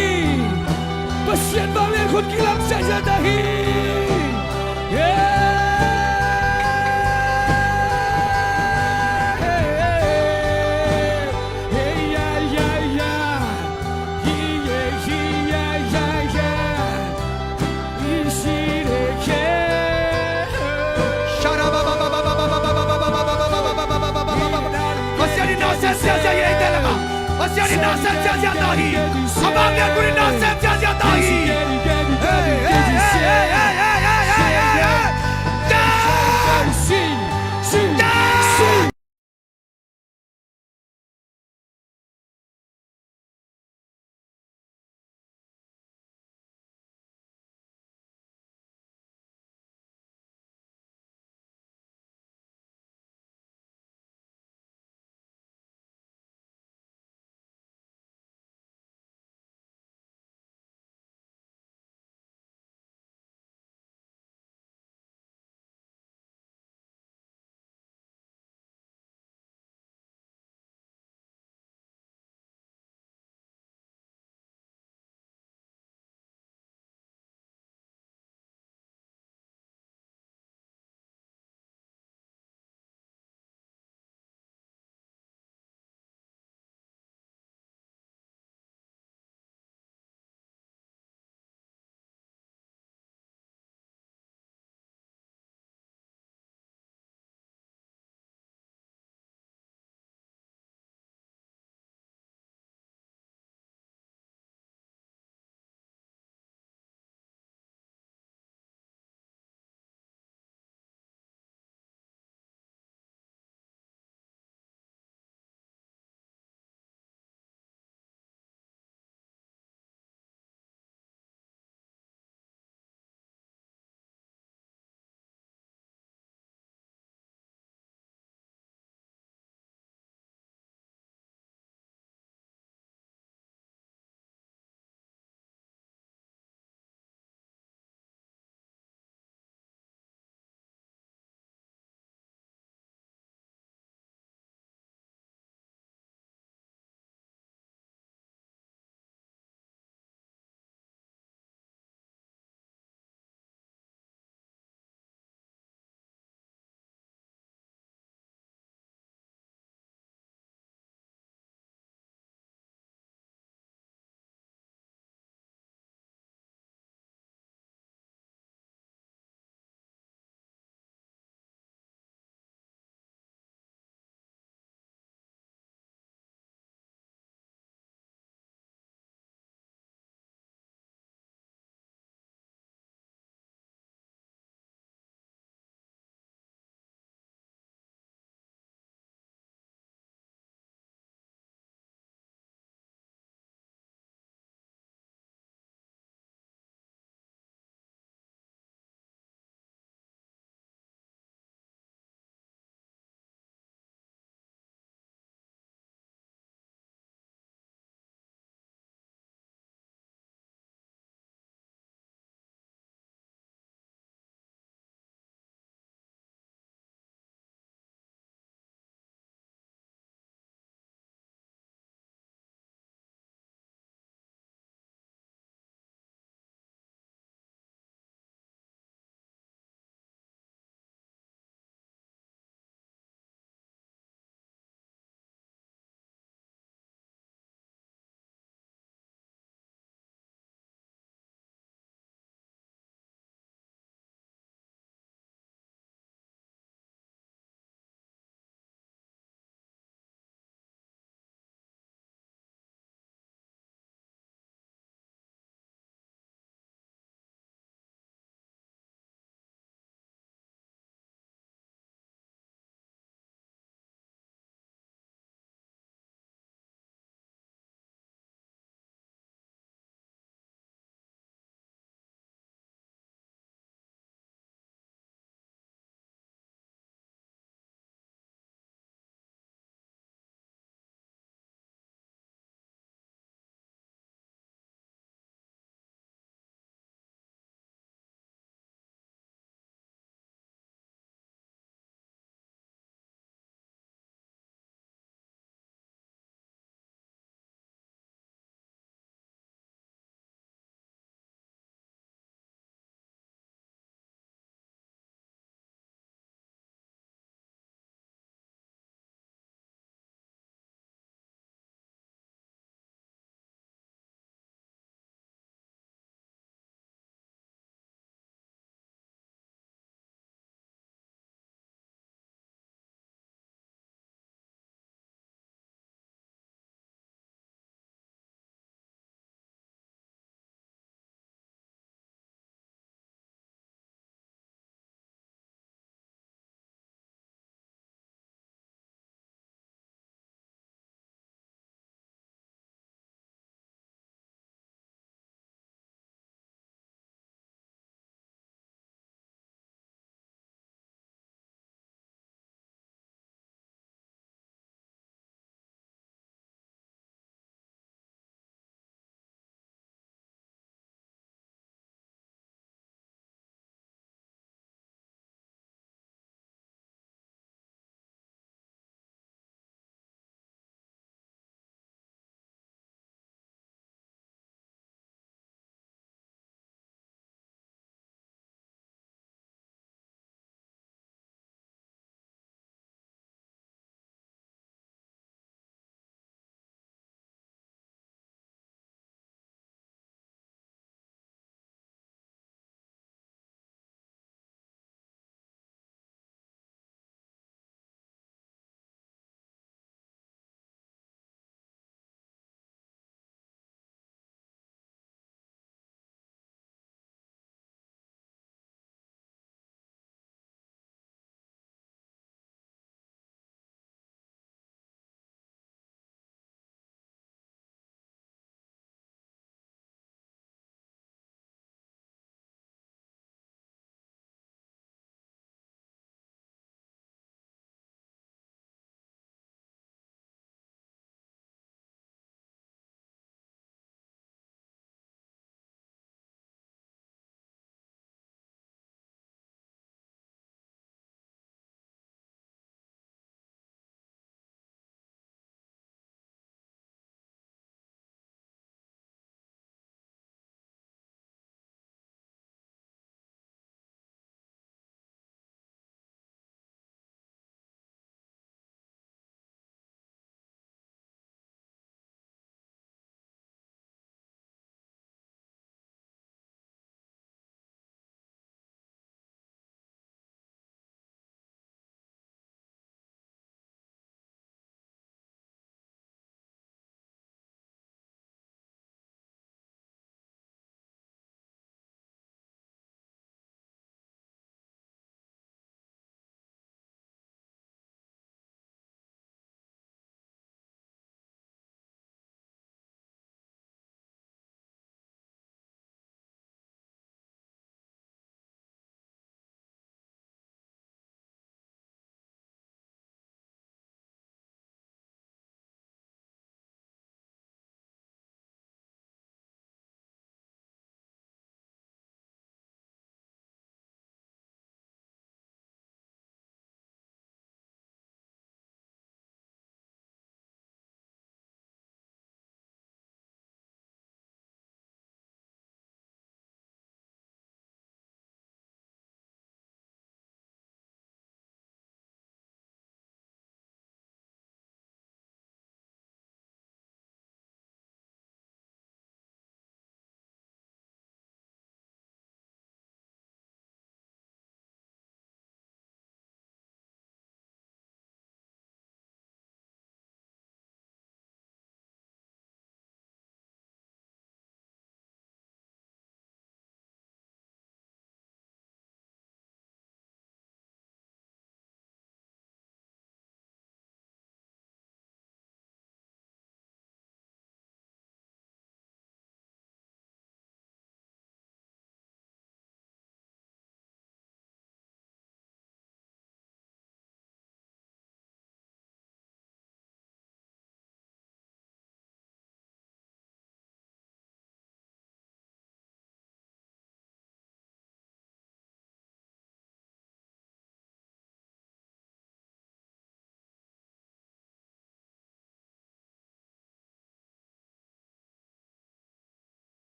Pasian vanglian khut kilang siasia ta hi. Yeah. Pasian in na sem siasia hi, ei te laka. Pasian in na sem siasia ta hi. A vanglian khut in na sem siasia ta hi.